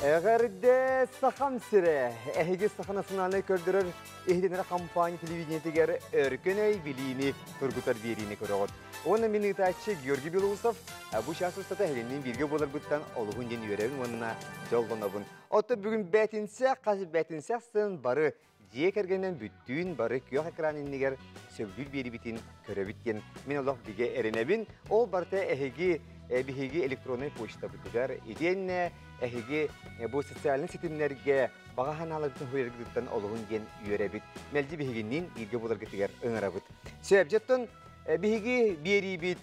Эҕэрдэ Сахам сирэ! Эһиги Саха национальнай көрдөрөр иһитиннэрэр хампаанньа телевидениетигэр өркөн өй билиини тургутар биэриини көрөҕүт. Уонна мин ыытааччы Георгий Белоусов бу чаас устата эһигинниин бииргэ буоларбыттан олуһун диэн үөрэбин уонна дьоллонобун. Оттон бүгүн бээтинсэ, хас бээтинсэ ахсын бары дьиэ кэргэнинэн бүттүүн бары күөх экран иннигэр сөбүлүүр биэрибитин көрөбүт диэн мин олох бигэ эрэнэбин. Ол барыта эһиги биһиги электроннай почтабытыгар итиэннэ эһиги бу социальнай ситимнэргэ баҕа санааларгытын суруйаргытыттан олуһун диэн үөрэбит. Мэлдьи биһигинниин бииргэ буоларгытыгар ыҥырабыт. Сөп, дьоттон биһиги биэриибит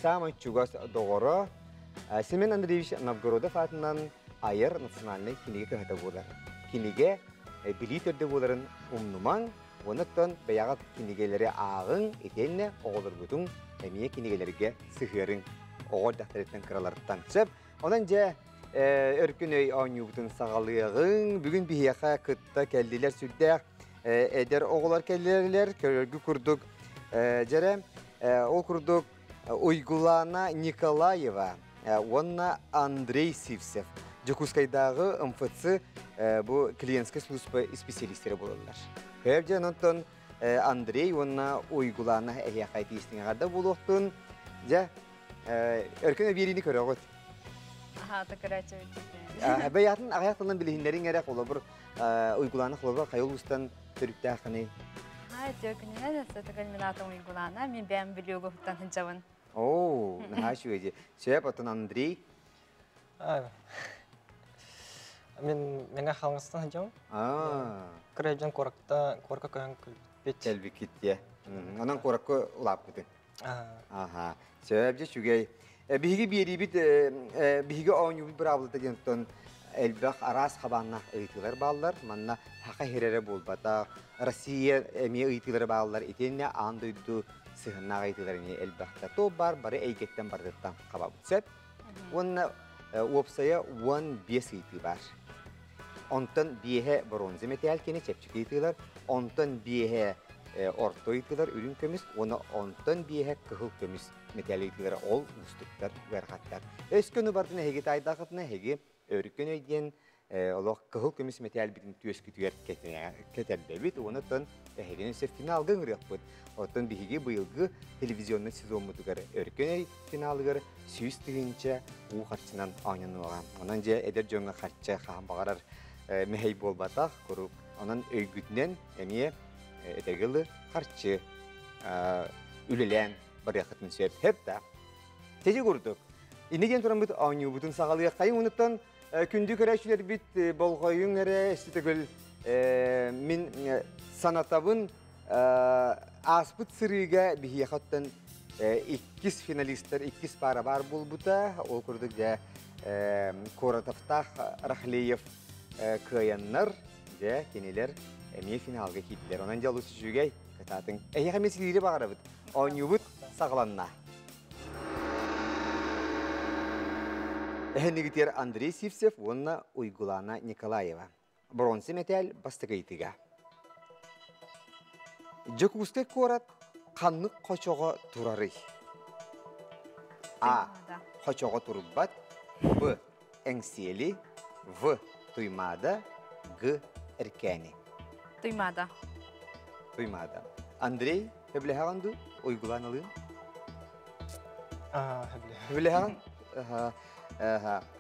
саамай чугас доҕоро Семен Андреевич Новгородов аатынан айар национальнай кинигэ кыһата буолар. Кинигэ билии төрдө буоларын умнумаҥ, онон бэйэҕит кинигэлэри ааҕыҥ, итиэннэ оҕолоргутун эмиэ кинигэлэргэ сыһыарыҥ. Оҕо эрдэхтэриттэн кыраларыттан. Сөп. Онон дьэ өркөн өй оонньуубутун саҕалыаҕыҥ. Бүгүн биһиэхэ кытта кэллилэр сүрдээх эдэр оҕолор кэллилэр. Көрөргү курдук дьэрэ ол курдук Уйгулаана Николаева уонна Андрей Сивцев Дьокуускайдааҕы МФЦ бу клиентскэй служба исписэлиистэрэ буолаллар. Хөп дьэ онтон Андрей уонна Уйгулаана эһиэхэ тиистиҥэҕэрдэ буолуохтун. Дьэ өркөн биэриини көрөҕүт. Аха, такырачы Бэйатын аҕыйах тылынан билиһиннэриҥ эрэ холобур Уйгулаана холобур хайа улуустан төрүттээххиний? Ха, төкүнүнэн сатыгал минатым Уйгулаана, мен бэйэм Бүлүүгө хуттан сылдьабын. Оо, наһаа үчүгэй дии. Сөп, оттон Андрей? Мен меңе халыңыстан сылдьабын. Аа. Кыра дьон куоракта куоракка көһөн кэлбит. Кэлбиккит дии. Онон куоракка улааппытыҥ. Аха. Сөп, дьэ үчүгэй. Биһиги биэриибит биһиги оонньуубут быраабылата диэн оттон элбэх араас хабааннаах ыйытыылар бааллар. Манна саха сирэ буолбатах, Россия эмиэ ыйытыылара бааллар. Итиэннэ аан дойду сыһыаннаах ыйытыылар эмиэ элбэхтэр. Туох баар бары эйгэттэн барытыттан хабабыт. Сөп. Уонна уопсайа 15 ыйытыы баар. Онтон биэһэ бронза мэтээл кини чэпчэки ыйытыылар, онтон биэһэ орто ыйытыылар үрүҥ көмүс уонна онтон биэһэ кыһыл көмүс мэтээл ыйытыылара ол уустуктар, ыарахаттар. Өскөнү бардын эһиги таайдаахытына эһиги өркөн өй диэн олох кыһыл көмүс мэтээлбитин түөскүтүгэр кэтэрдэбит уонна оттон эһигини өссө финалга ыҥырыахпыт. Оттон биһиги быйылгы телевизионнай сезоммутугар өркөн өй финалыгар 100 000 уу харчынан оонньонуоҕа. Онон дьэ эдэр дьоҥҥо харчы хаһан баҕарар мэһэй буолбатах куруук. Онон өйгүтүнэн эмиэ этэгилы харчы үлэлээн барыаххытын сөп. Хөп да. Тэжи курдук. Инни диэн тураммыт оонньуубутун саҕалыаххайын унуттан күндү көрөөччүлэрбит болҕойуҥ эрэ өссө мин санатабын ааспыт сырыыга биһиэхэ оттон иккис финалистар иккис пара баар буолбута. Ол курдук дьэ Коротовтаах Рахлеев кыайаннар дьэ кинилэр эмиэ финалга киирдилэр. Онон дьэ олус үчүгэй кытаатыҥ. Эһиэхэ эмиэ силиири баҕарабыт. Оонньуубут саҕаланна. Эһэнигитигэр Андрей Сивцев уонна Уйгулана Николаева. Бронза мэтээл бастакы ыйытыга. Дьокуускай куорат ханнык хочоҕо турарый? А. Хочоҕо турбат. Б. Эҥсиэли. В. Туймаада. Г. Эркээни. Туймаада. Туймаада. Андрей, сөбүлэһэҕин дуу? Уйгулаан ылыым. Сөбүлэһэҕин?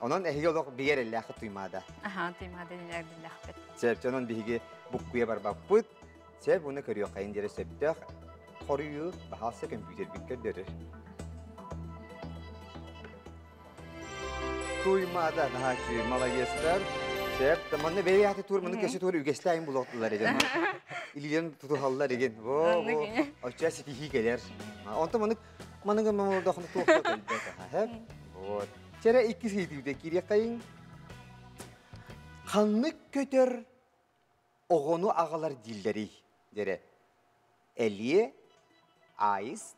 Онон эһиги олох бигэ эрэллээххит Туймаада. Аха, Туймаада эрэллээхпит. Сөп, онон биһиги буккуйа барбаппыт. Сөп, уну көрүөххэйин диэри сөптөөх хоруйу баһаалса көмпүүтэрбит көрдөрөр. Туймаада наһаа үчүгэй, маладьыастар. Сөп, манна бэйэ тур, маны кэси тур үгэстээйин булуохтулар еген. Илиилэрин тутуһаллар еген. Во, во, очча ситиһии кэлэр. Онтон манык маныгы мамолдохну туохта кэлбэт аха, Вот. Чэрэ иккис ыйытыыта киириэххэйиҥ. Ханнык көтөр оҕону аҕалар дииллэрий? Дэрэ. Элиэ, аист,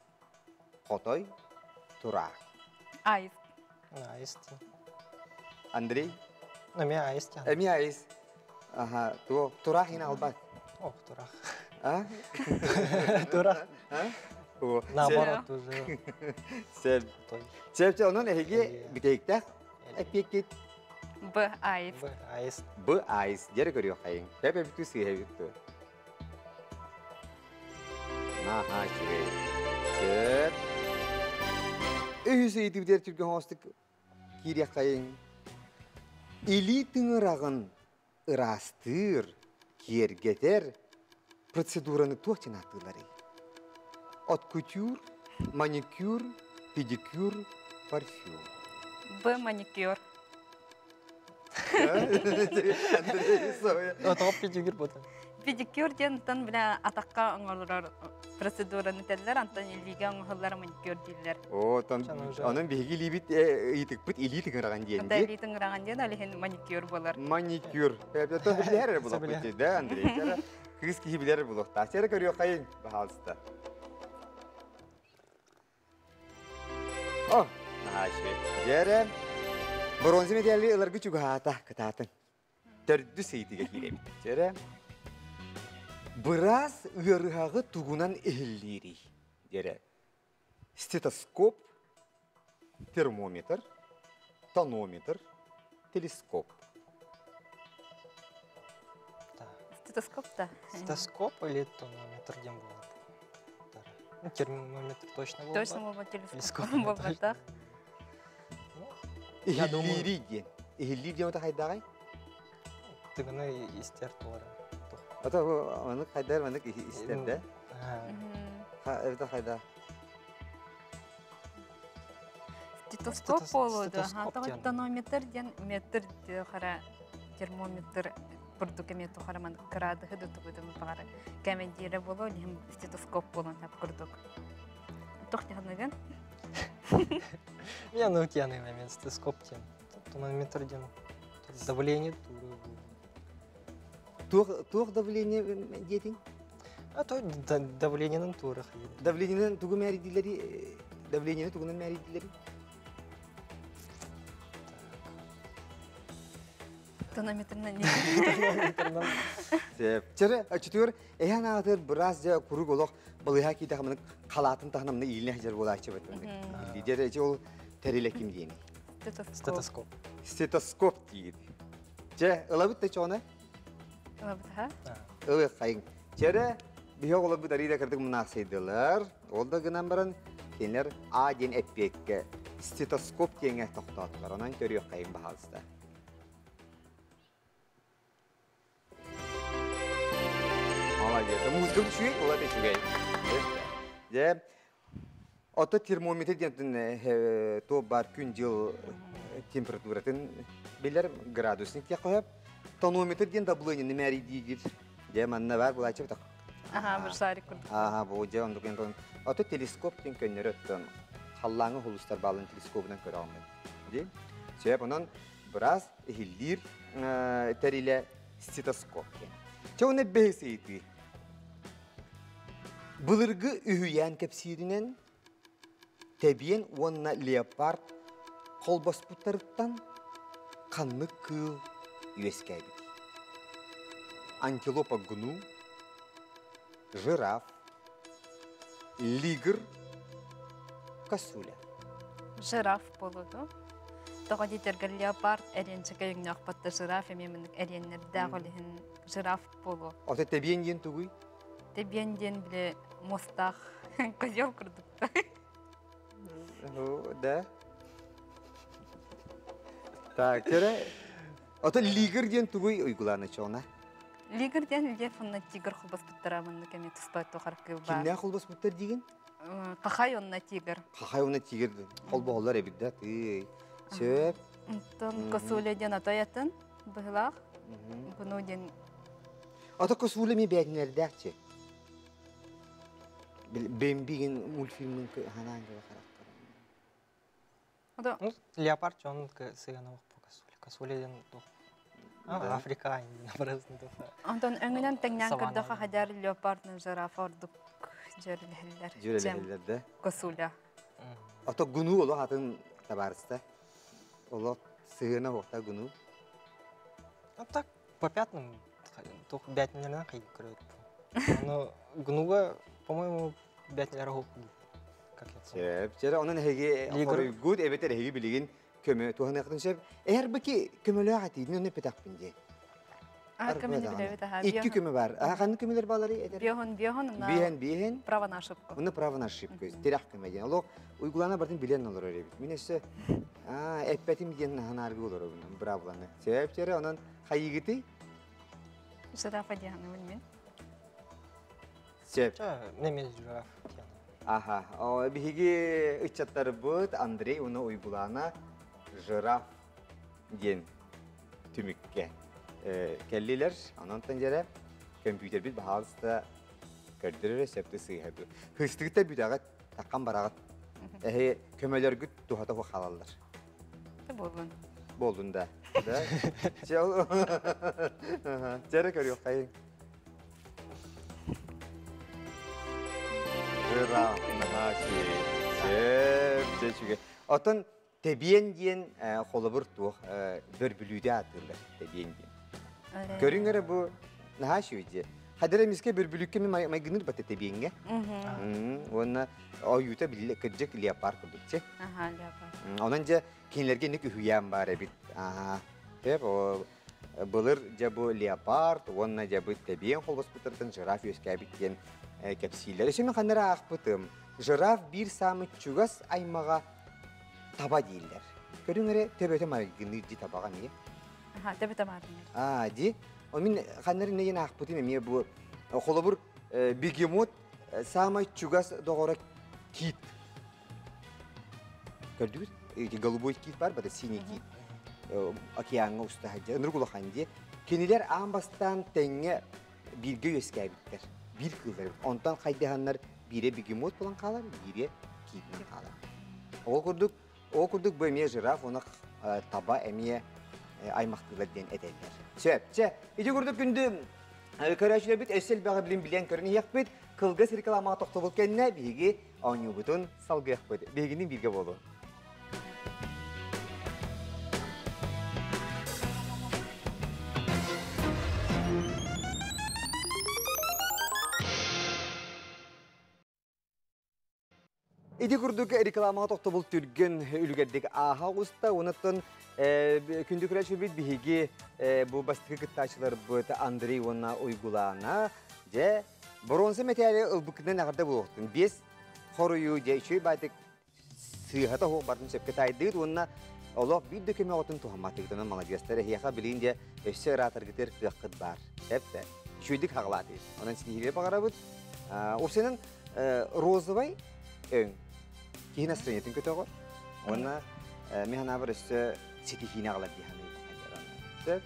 хотой, тураах. Аист. Аист. Андрей? Эмиэ аист. Эмиэ аист. Аха, туох тураах иһин албат. Ох, тураах. А? Тураах. А? О, Наоборот уже. Сөп. Сөп, онон эһиги бүтэһиктээх эппиэккит. Б аист. Б аист. Б аист. Дьэрэ көрүөххэйиҥ. Тэп эбитүү сыыһа эбит дуо? Наһаа үчүгэй. Сөп. Үһүс ыйытыыбытыгар түргэн оҥостук киириэххэйиҥ. Илии тыҥыраҕын ыраастыыр, киэргэтэр процедураны туох диэн ааттыылларый? От кутюр, маникюр, педикюр, парфюм. Б маникюр. Тоҕо педикюр буолан? Педикюр диэн бля атахха оҥорор процедураны этэллэр, антон илиигэ оҥоһуллар маникюр дииллэр. О, онон биһиги илиибит ыйытыкпыт илии тыҥыраҕан диэн дии. Илии тыҥыраҕан диэн, ол иһин маникюр буолар. Маникюр. Это билэр эрэ булуохпут да, Андрей? Кыыс киһи билэр булуохтаах. Сэрэ көрүөххэйиҥ, баһаалыста. О, наһаа үчүгэй. Дьэрэ, бронза медали ыларгы чугаһаата, кытаатын. Төрдүс ыйытыга киирэбит. Дьэрэ, быраас ыарыһаҕы тугунан иһиллиирий? Дьэрэ, стетоскоп, термометр, тонометр, телескоп. Стетоскоп да. Стетоскоп или тонометр диэн буолар. Ну, термометр точно буолбат. Точно буолбат, телескоп буолбатах. Я думаю... Иһиллиирий диэн. Иһиллиир диэн это хайдаҕай? Тыгыны истэр туора. Ата маннык хайдар маннык истэр да? Это хайда? Стетоскоп буолуо тонометр диэн метр хара термометр курдук эмиэ тухары маннык кыраадыһы да тугу баҕар кэмэдиэрэ буолуо иһин стетоскоп буолуон сөп курдук. Туох дьаһаныгын? Я ну тяны мен стетоскоп диэн. Тонометр диэн давление Туох давление диэтиҥ? А то давлениенин туурах. Давлениенин тугу мээрийдилери давлениени тугунан мээрийдилери? Тонометрынан. Чere, чүтүгөр эһэн аатыр быраас дьэ курук олох балыһа киитэ хамынык халаатын таһынан иилинэ хажар буолааччы баттын. Лидер эчи ол тэрилэ ким диэни? Стетоскоп. Стетоскоп диир. Чэ, ылабыт да чоҕуна? Ылабыт ха? Ылы хайын. Чэрэ, биһи оҕолорбут арыйда кырдык мунаахсыйдылар. Ол да гынан баран, кинилэр А диэн эппиэккэ стетоскоп диэҥҥэ тохтоотулар. Онон көрүөххэйин баһаалыста. Молодец. Музыка үчүгэй, улат үчүгэй. Дьэ, Ото термометр диэн туох баар күн-дьыл температуратын билэр градусник диэх хоһоп. Тонометр диэн давлениены мээрийдиигир. Дьэ манна баар булааччы бутах. Аха, бір шарик курдук. Аха, бу дьэ оннук эн Ото телескоп диэн көннөрү оттон халлааҥы хулустар баалын телескобунан көрөҕүн. Ди. Сөп онон быраас иһиллиир тэрилэ стетоскоп диэн. Чэ уонна бэһис ыйытыы. Былыргы үһүйээн кэпсииринэн, тэбиэн уонна леопард холбоспуттарыттан ханнык кыыл үөскээбит? Антилопа гну, жираф, лигр, косуля. Жираф буолуо Тоҕо диэтэргэр леопард эриэнчэкэ өҥнөөх батта жираф эмиэ маннык эриэннэрдээх ол иһин жираф буолуо. Ото тэбиэн диэн тугуй? Тэбиэн диэн бile муостаах козел курдукта. Да. Так, тере. Ото лигр диэн тугуй уйгулаана чоҕуна? Лигр диэн лев онно тигр холбоспуттара маннык эмиэ туспа тухар кыыл баар. Кимнээх холбоспуттар диигин? Хахай онно тигр. Хахай онно тигр холбоһоллор эбит да тый. Сөп. Онтон косуля диэн отой атын быһылаах. Буну диэн Ото косуля ми бээтинэрдээхчи. Бэмбигин мультфильмын ханаан кыла харахтар. Ну, леопард он сыгана по косуля. Косуля диэн туох Африка Онтон өҥүнэн тэҥнээн көрдөхө хадьар леопард жирафа ордук дьүөрэлэһэллэр. Дьүөрэлэһэллэр да. Косуля. Ото гуну олох атын табаарыста. Олох сыһыана хуохта гуну. Ну так, по пятнам, туох бээтиннэринэн хайгы көрөт. Но гнуга, по-моему, бээтиннэр как я Чэ, онон эһиги хоруйгут эбэтэр эһиги билигин. Көмө туһаныахтын сөп. Эр бики көмөлөөх этиини оны эппэтэхпин дии. Көмөнү билэбит аха. Икки көмө бар. А ханнык көмөлөр балары этер? Биоһун, биоһун, Биһен, биһен. Право на ошибку. Уну право на ошибку. Тирэх көмө диэн. Олох уйгулана бартын билен олорор эбит. Мин өссө эппетим диэн ханааргы олоробун. Бравланы. Себеп онон хайыгыты? Жирафа диэн билмин. Сөп. Неме жираф. Аха. Биһиги ыччаттарбыт Андрей уна Уйгулана жираф диэн түмүккэ кэллилэр. Онон тандьара компьютербит баһаалыста көрдөрөрө сөптө сыыһа. Хыстыгыта бүтэҕит, таққан бараҕыт. Эһи көмөлөргүт туһата халаллар. Болдун. Болдун да. Да. Чere көрүөх хайын. Жираф, Сөп, Отон тебиэн диэн холобур туох бөрбүлүүдэ атыылар тебиэн диэн. Көрүҥ эрэ бу наһаа үчүгэй. Хадара миске бөрбүлүккэ ми майгыныр бата тебиэнге. Уонна ойута билле кырдьык леопард курдук че. Аха, леопард. Онон же кинилерге ник үһүйээн бар эбит. Аха. Теп о былыр же бу леопард, уонна же бу тебиэн холбоспуттартан жираф үөскээбит диэн кэпсиилэр. Өсөмө ханнара аахпытым. Жираф биир саамы чугас аймаҕа таба дииллэр. Көрүҥ эрэ төбөтө майгынныыр ди табаҕа эмиэ. Аха, төбөтө майгынныыр. Аа, ди. О мин ханнары неген аахпытым эмиэ бу холобур бегемот самай чугас доҕоро кит. Көрдүгүт? Голубой кит бар, бата синий кит. Океаҥҥа уста сылдьар. Ынырык улахан дии. Кинилэр аан бастаан тэҥҥэ бииргэ үөскээбиттэр. Биир кыыллар. Онтон хайдыһаннар биирэ бегемот буолан хаалар, биирэ киитинэн хаалар. Ол курдук, ол курдук бу эмиэ жираф, оны таба эмиэ аймахтыылар диэн этэллэр. Сөп. Чэ, ити курдук күндү көрөөчүлэрбит өссө элбэҕи билин билэн көрөн иһиэхпит. Кылгас рекламаҕа тохтобул кэннэ биһиги оонньуубутун салгыахпыт. Биһигини бииргэ буолуо. Ити курдук рекламаҕа тохтобул түргэн үлүгэрдик ааһа оҕуста. Онуттан күндү көрөөччүбүт биһиги бу бастакы кыттааччыларбыт Андрей уонна Уйгулаана дьэ боруонса мэтээли ылбыккытынан эҕэрдэ буолуохтун. Биэс хоруйу дьэ үчүгэй баайтык сыыһата оһох бартын сөпкө таайдыыт уонна олох биир да көмөҕүтүн туһамматыгытынан маладьыастар эһиэхэ билигин дьэ өссө ыраатаргытыгар кыаххыт баар. Эп үчүгэйдик хаҕалаатыгыт. Онон ситиһиилэри баҕарабыт. Уопсайынан розовай өҥ киһи настроениетын көтөҕөр. Уонна мин санаабар өссө ситиһиини аҕалар дии саныыбын.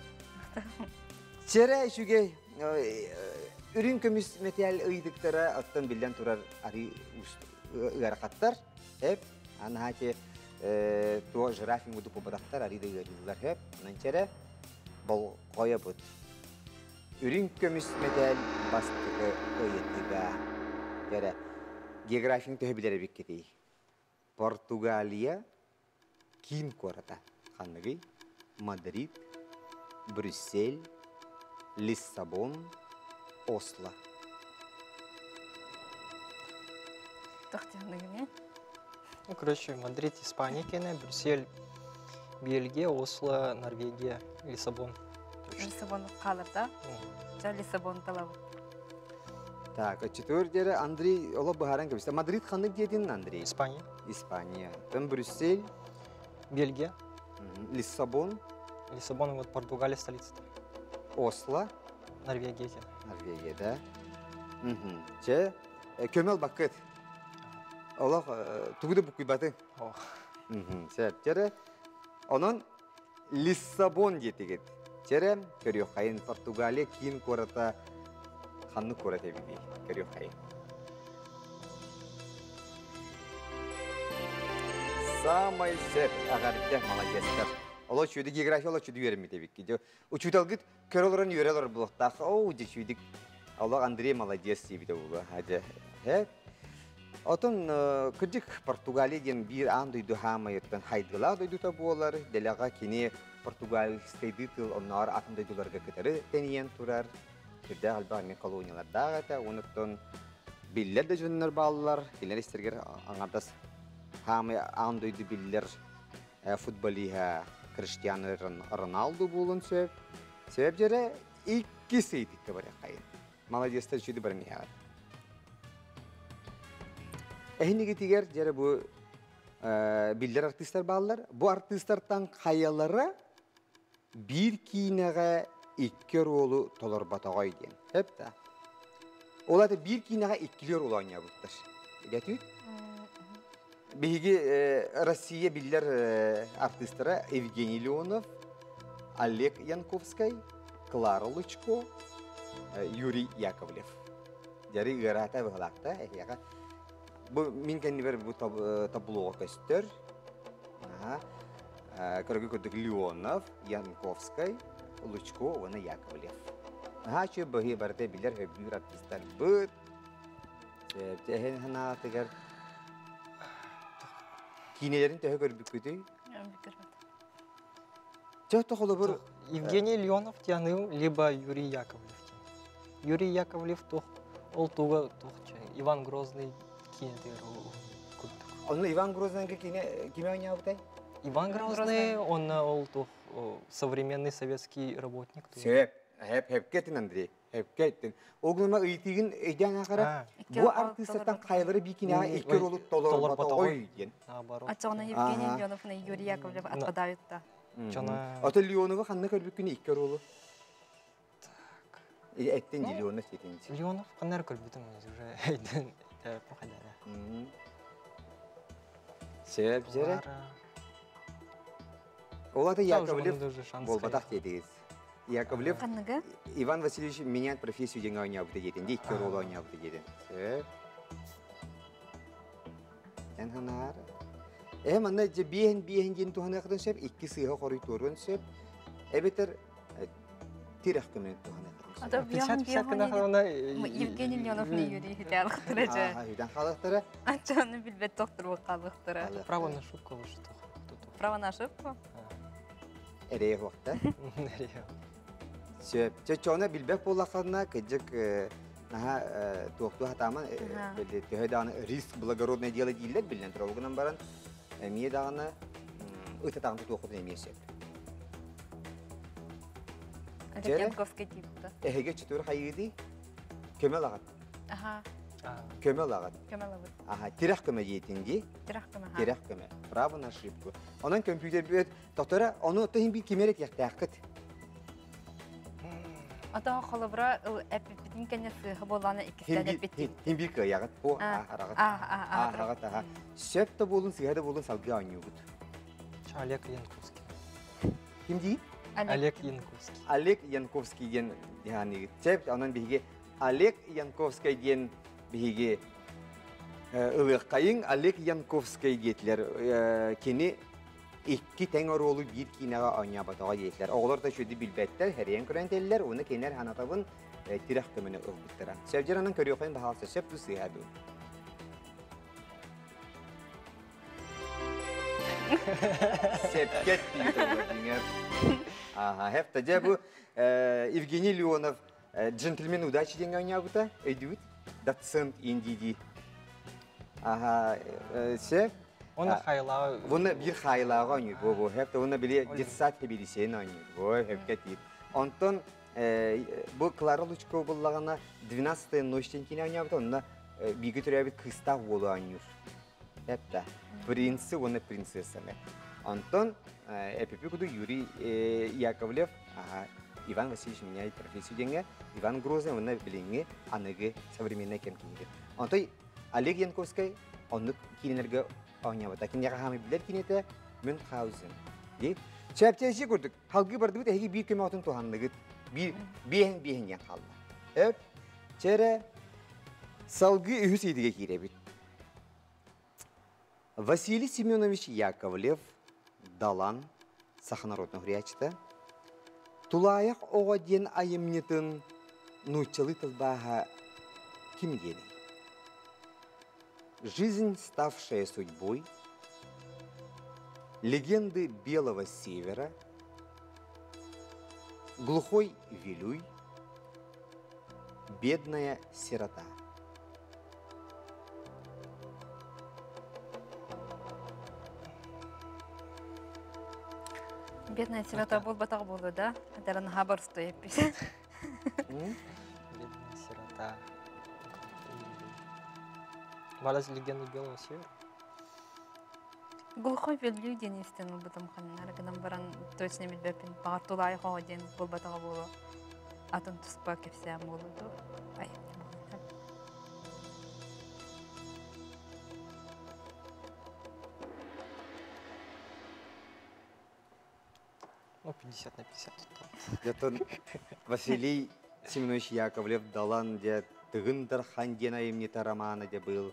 Чэрэ үчүгэй үрүҥ көмүс мэтээл ыйдыктара оттон биллэн турар арыы ыарахаттар. Эп анаһаати туо жирафин кудук буолбатахтар арыы да ыарыылар хэп. Онон чэрэ болҕойобут. Үрүҥ көмүс мэтээл бастакы ыйытыга. Кэрэ географияны төһө билэр эбиккитий? Португалия киин куората ханныгый? Мадрид, Брюссель, Лиссабон, Осло. Тохтяныгыне. Ну, короче, Мадрид, Испания кене, Брюссель, Бельгия, Осло, Норвегия, Лиссабон. Лиссабон қалыр да? Жа Лиссабон талабы. Так, четвер дері Андрей оло быһааран кэбистэ. Мадрид ханнык диэтин Андрей? Испания. Испания. Там Брюссель. Бельгия. Лиссабон. Лиссабон, вот Португалия столица. Осло. Норвегия. Норвегия, да. Че, көмөл бакыт. Олох тугу да букуйбаты. Сәп, чере. Онон Лиссабон диэтигит. Чере, көрүөххайын Португалия киин куората ханнык куорат эбитий? Көрүөххайын. Самай сөп, эҕэрдэ, молодецтар. Оло чүйді география оло чүйді үөрэммит эбикки. Учууталгыт көр олорон үөрэ олорор булуохтаах. Оу, дьэ чүйдүк. Олох Андрей молодец диэбитэ буолуо. Хадьа. Хэ? Отон кырдьык Португалия диэн биир аан дойду хаамайыттан хайдыылаах дойдута буолар. Дэлэҕэ кини португальскайдыы тыл оннооҕор атын дойдуларга кытары тэнийэн турар. Сүрдээх элбэх эмиэ колониялардаах этэ. Онуттан биллэр да дьоннор бааллар. Кинилэр истэригэр аҥардас хаамай аан дойду биллэр футболиһа Криштиану Роналду буолуон сөп. Сөп дьэрэ иккис ыйытыкка барыаххайын. Молодецтар үчүгэй баран иһэҕит. Эһинигитигэр дьэрэ бу биллэр артыыстар бааллар. Бу артыыстартан хайалара биир киинэҕэ икки оруолу толорботоҕой диэн. Сөп да? Ол аата биир киинэҕэ иккилии оруолу оонньообуттар. Илэтүүт? Биһиги Россия биллэр артыыстара Евгений Леонов, Олег Янковскай, Клара Лучко, Юрий Яковлев. Дьари ыараата быһалаахта эһиэхэ. Бу мин кэннибэр бу таблоға көстөр. Көргө көрдүк Леонов, Янковскай, Лучко уонна Яковлев. Наһаа үчүгэй быһыы барыта билэр сөбүлүүр артыыстарбыт. Эһин санаатыгар киинэлэрин төһө көрбүккүтүй? Чэ, холобур Евгений Леонов дианым, либо Юрий Яковлев. Юрий Яковлев туох ол туга туох Иван Грозный киинэтигэр курдук. Онно Иван Грозныйга киинэ кими оонньообутай? Иван Грозный, он ол туох современный советский работник. Сөп, хеп хепкетин Андрей. Хепке эттин. Ол гына ыйытыгын өйдөөн ахара бу артыыстартан хайалары биикинэҕэ икки ролу толорботоҕой диэн. Наоборот. Аччоҕуна Евгений Леонов Юрий Яковлев отпадают да. Ото Леонова ханна көрбүккүн икки ролу? Эттин Леонов этинчи. Леонов ханна көрбүтүм уже өйдөн похадара. Сөп жере. Ол аты Яковлев болбатах дедиз. Яковлев Иван Васильевич меняет профессию диэн оонньообута диэтин, икки оруолу оонньообута диэтин. Сөп. Эн ханаар. Э манна дьэ биэһин биэһин диэн туһаныахтан сөп, икки сыыһа хоруйтуоруон сөп. Эбэтэр тирэх көмөнү туһаныахтан сөп. 50-50 гына Евгений Леонов не Юрий хиталыхтара же. Үйден халыктара. Ачаны билбет доктор халыктара. Право на ошибку лучше. Право на ошибку? Эрее хуакта. Сөп. Чочоно билбек буоллаххына кыдьык наһаа туохтуу хатааман төһө даҕаны риск благородное дело дииллэр биллэн турар гынан баран эмиэ даҕаны ытатаҕын тутуоххутун эмиэ сөп. Янковский типта. Эһиги чутур хайыыдый? Көмө ылаҕыт. Аха. Көмө ылаҕыт. Көмө ылабыт. Аха, тирэх көмө диэтин дии. Тирэх көмө. Тирэх көмө. Право на ошибку. Онон компьютер бүөт Доктора, ону тыһын би кимер этиэхтээххит. Ата холобура эппитин кэннэ сыыһа буоллаана иккистээн эппиттин. Хин бир кыайаҕыт. Бу аһараҕыт. Аһараҕыт аха. Сөп да буолун, сыыһа да буолун салгыы оонньуубут. Олег Янковский. Ким дии? Олег Янковский. Олег Янковский диэн диһааныгыт. Сөп, онон биһиги Олег Янковский диэн биһиги ылыаххайыҥ Олег Янковский диэтилэр. Кини икки тэҥ оруолу биир киинэҕэ оонньооботоҕо диэтилэр. Оҕолор да үчүгэйдик билбэттэр, хэрийэн көрөн этэллэр, уонна кинилэр санатабын тирэх көмөнү ылбыттара. Сөбдьаранан көрүөххүн баһаалса сөп дуу сыыһа дуу? Сепкет диир Ага, хепта дьэ бу Евгений Леонов джентльмен удачи диэҥҥэ оонньообута өйдүүбүт доцент индии Аха, сөп. Оны хайлааҕы. Буну бир хайлааҕы оонньуур. Бу бу хеп уонна били детсад хэбилисейин оонньуур. Бу хепке тиир. Онтон бу Клара Лучкова буллаҕына 12 ночь диэн киинэ оонньообута, онно бииргэ төрөөбүт кыыстаах уолу оонньуур. Хепта. Принцы уонна принцессаны. Онтон эпипи куду Юрий Яковлев Иван Васильевич меняет профессию диэҥҥэ Иван Грозный уонна билиҥҥи аныгы современный кэм киһитэ. Онтон Олег Янковскай оннук киинэлэргэ оонньообута. Киниэхэ хаамый билэр киниэтэ Мюнхгаузен. Дии. Чэпчэчи курдук халгыы бардыбыт эһиги биир көмөҕүтүн туһанныгыт. Биир биэһин биэһин диэн хаалла. Өп. Чэрэ салгыы үһүс ыйытыга киирэбит. Василий Семенович Яковлев Далан саха народнай суруйааччыта Тулаайах оҕо диэн айымньытын нууччалыы тылбааһа ким диэний? Жизнь, ставшая судьбой, Легенды Белого Севера, Глухой Вилюй, Бедная сирота. Бедная сирота буолбатах буолуо да? Даран хабарстой эппит. Бедная сирота. Валяс легенда Белого Севера. Глухой веллүү диэн истэн ылбытым ханнары гынан баран точно билбэппин. Баҕар тулаайах оҕо диэн буолбатаҕа буолуо. Атын туспа кэпсээн буолуо дуо? Ай. Ну, 50 на 50 тут. Дьэтон Василий Семенович Яковлев Далан дьэ Тыгын Дархан диэн айымньыта романа дьэ был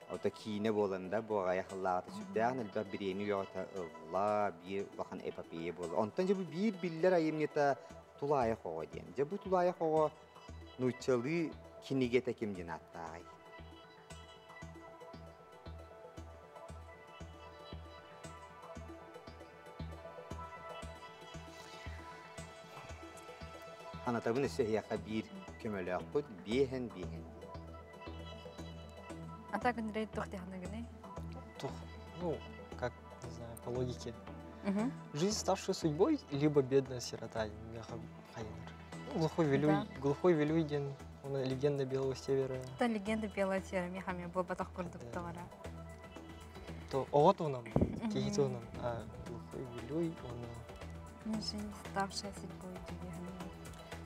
ото киинэ буолан да бу аҕайах ыллаҕата сүрдээҕин элбэх бириэми бөҕөтө ылла биир улахан эпопея буолла. Онтон дьэ бу биир биллэр айымньыта Тулаайах оҕо диэн. Дьэ бу Тулаайах оҕо нууччалыы кинигэтэ ким диэн ааттааҕый? Анатабын өссө эһиэхэ биир көмөлөөхпүт биэһэн биэһэн диэн. А так Андрей туох дии Тух, ну, как, не знаю, по логике. Угу. Жизнь, ставшая судьбой, либо бедная сирота, хайнер. Глухой Вилюй, да. Глухой Вилюй диэн, он легенда Белого Севера. Это легенда Белого Севера, михами буолбатах курдук тоҕора. То оҕо туһунан, киһи туһунан, а Глухой Вилюй, он... Жизнь, ставшая судьбой диэн.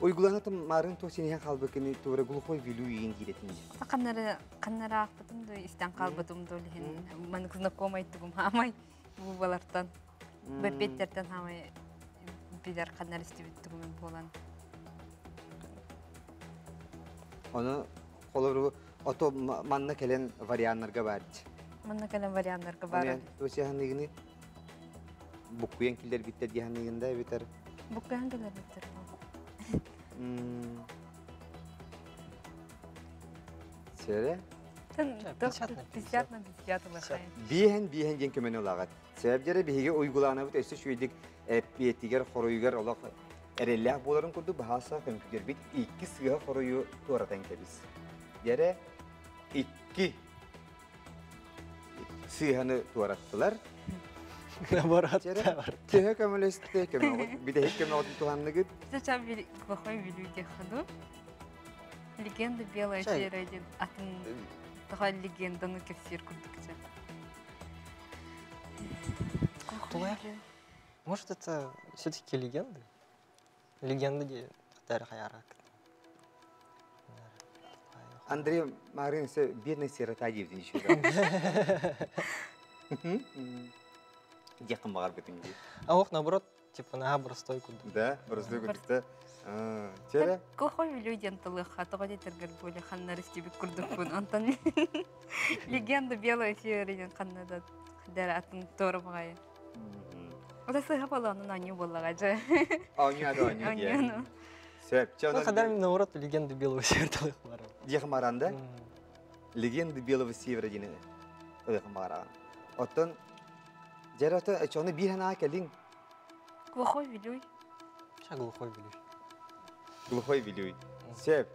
Уйгуланатым марын туох синиһэн хаалбыккыны туора глухой Вилюй иин диирэтин. Ханнары ханнары аахпытым да истэн хаалбытым да иһин маннык знакомай тугум хаамай бу балартан бэппиэттэртэн хаамай билэр ханнар истибит тугум буолан. Ону холору ото манна кэлэн варианнарга бар. Манна кэлэн варианнарга бар. Туосианыгыны буккуйан киллэрбиттэр диэханыгында эбитер. Буккуйан киллэрбиттэр. Сөре? 50 на 50 на 50 улахай. Биэһэн биэһэн диэн көмөнү ылаҕыт. Сэбдэрэ биһиги уйгулаанабыт өссө үчүгэйдик эппиэтигэр хоруйугар олох эрэллээх буоларын курдук баһааса көмпүүтэрбит икки сыыһа хоруйу туоратан кэбис. Дьэрэ икки сыыһаны туораттылар. Наоборот. Төһө көмөлөстө көмөҕүт бүтэһик көмөҕүтүн туһанныгыт? Зачем плохой велю ходу? Легенда белая сера диэн атын тоҕо легенданы кэпсиир курдук Может, это все-таки легенды? Легенды де хайарак. Андрей Марын бедный сирота диэбитин еще. Диэххин баҕарбытын дии. А ох, наоборот, типа, наһаа простой курдук. Да, простой курдук. Чere? Глухой Вилюй диэн тылыха тоҕо диэтэргэр буоле ханнар истибит курдукпун. Онтон легенда белая сера диэн ханна да дара атын туора баҕайы. Ота сыһа балаанын анньуу буоллаҕа дьэ. Оонньуу да оонньуу диэн. Сөп. Ну, когда наоборот легенда Белого Севера тылых барар. Диэхин баран Легенда Белого Севера диэн ылыхын бараҕан. Оттон дьэр ото чону биир ханаа кэлиҥ. Глухой Вилюй. Ча Глухой Вилюй. Глухой Вилюй. Сөп.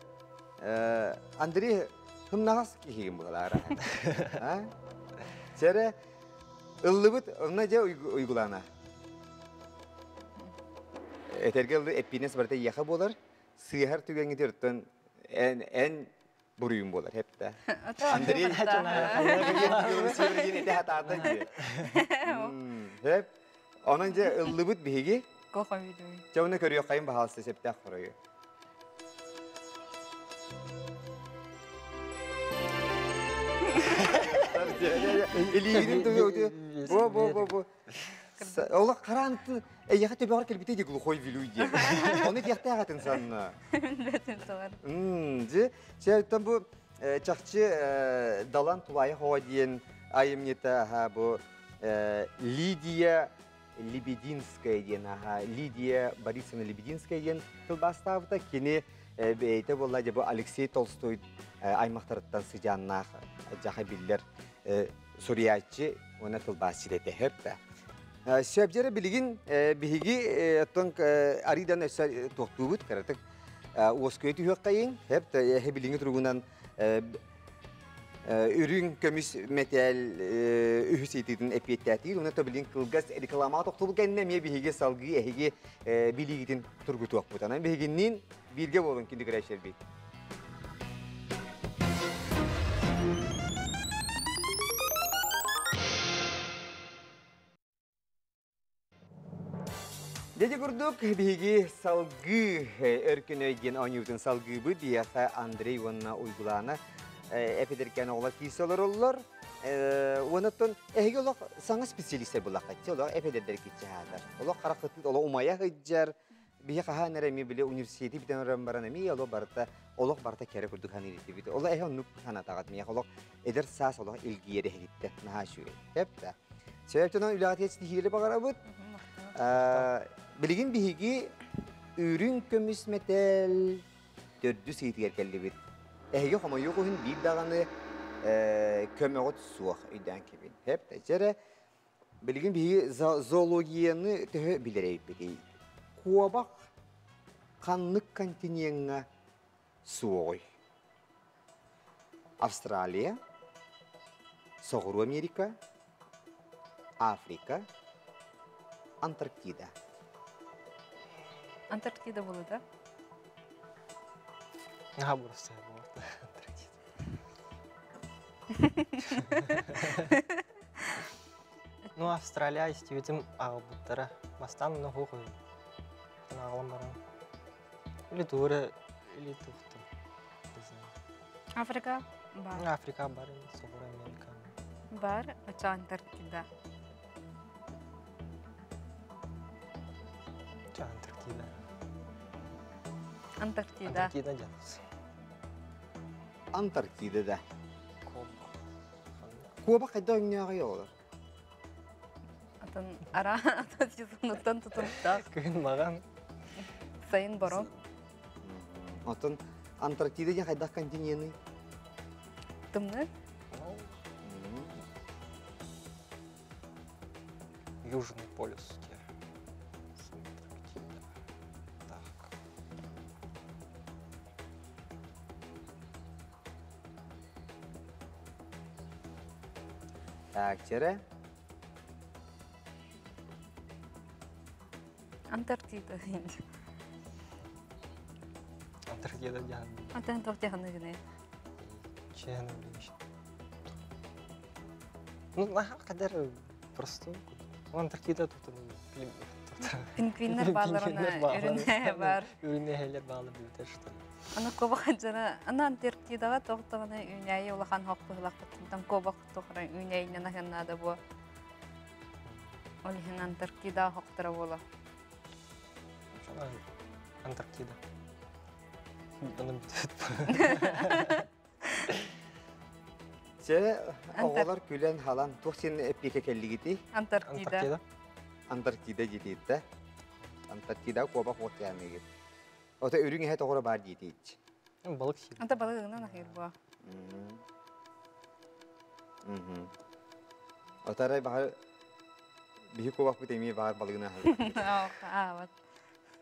Андрей хымнаҕас киһигин быһалаара. Сэрэ ыллыбыт онно дьэ уйгулаана. Этэргэ ыллы эппиинэс барыта иэхэ буолар. Сыыһар түгэҥҥитигэр оттон эн эн буруйум буолар хепте. Андрей этэ хатаата дии. Хеп. Онон дьэ ыллыбыт биһиги. Глухой Вилюй. Дьэ оны көрүөххэйин баһаалыста септээх хоруйу. Илиигин бу бу бу бу Олох хараантын эйиэхэ төбөҕөр кэлбитэ дии глухой Вилюй диэн. Ону диэхтээх этин санна. Билбэтим тоҕор. Дьи, чэ бу чахчы Далан Тулаайах оҕо диэн айымньыта аха бу Лидия Лебединская диэн аха Лидия Борисовна Лебединская диэн тылбаастаабыта кини бэйэтэ буолла дьэ бу Алексей Толстой аймахтарыттан сыдьааннаах дьаха биллэр суруйааччы уонна тылбаасчыт этэ да. Сөп билигин биһиги оттон арыйдан өссө туохтуубут кыратык уоскуйа түһүөххэйиҥ хэп билиҥҥи туругунан Үрүҥ көмүс мэтээл үһүс ыйытыытын эппиэттээтигит. Уонна билин кылгас реклама тохтобул кэннэ эмиэ биһиги салгыы эһиги билиигитин тургутуохпут. Анан биһигинниин бииргэ буолун күндү көрөөччүлэрбит. Дьэ курдук биһиги салгыы Өркөн өй диэн оонньуубутун салгыыбыт. Биһиэхэ Андрей уонна Уйгулаана эпидеркээн оҕолор киирсэ олороллор. Уонна эһиги олох саҥа специалистар буллаххыт. Олох эпидердер киччаһаатар. Олох хараххытыт олох умайа сылдьар. Биһи хаһаан эрэ эмиэ били университети бүтэн орон баран эмиэ олох барыта олох барыта кэрэ курдук саныыр этибит. Олох эһи оннук санатаҕыт миэхэ олох эдэр саас олох илгийэр эһигиттэн наһаа үчүгэй. Сөп да. Сөптөнөн үлэҕитигэр ситиһиилэри баҕарабыт. Билигин биһиги үрүҥ көмүс мэтээл төрдүс ыйытыгар кэллибит. Эһиги хомойуох иһин биир даҕаны көмөҕүт суох өйдөөн кэбин. Сөп да. Дьэ билигин биһиги зоологияны төһө билэр эбиппитий? Куобах ханнык континеҥҥа суоҕуй? Австралия, Соҕуруу Америка, Африка, Антарктида. Антарктида буолуо да? Наһаа бурустая буолла Антарктида. Ну, Австралия истибитим аҕалбыттара. Бастаан онно суох үһү. Аҕалан баран. Или туора, или тухтум. Не знаю. Африка бар. Африка бар, Соҕуруу Америка. Бар, очо Антарктида. Ча Антарктида. Антарктида. Антарктида дьаныс. Антарктида да. Куоба. Куоба хайда өҥнөөҕүй олор? Атын ара атын сезонуттан тутулуктаах. Күн маҕан. Сайын боро. Оттон Антарктида диэн хайдах континеный? Тымныы. Южный полюс. Антарктида. Так. Так, чere. Антарктида. Антарктида диэн. Антан туох диэханыгыный? Чээн билиш. Ну, наһаа кадар просто. Антарктида тут Пингвиннэр баалар она үрүнэ бар. Үрүнэ баалар билбитер что ли. Аны кобах жана аны Антарктидаҕа тоохтоҕуна үүнээйи улахан хоқ быһылахпыттан кобах тохра үүнээйинэн аһыннаада буо. Ол иһин Антарктида хохтора буола. Антарктида. Аны бүтөт. Чэ, оҕолор күлэн халан туох син эппиэкэ кэллигити? Антарктида. Антарктида диэтиитте. Антарктида куобах уотяныгит. Ото үрүҥ эһэ тоҕоро баар диэтиит. Балык сиир. Anta балыгынан ахир буо. Отарай баҕар биһи куобахпыт эмиэ баар балыгына Аават.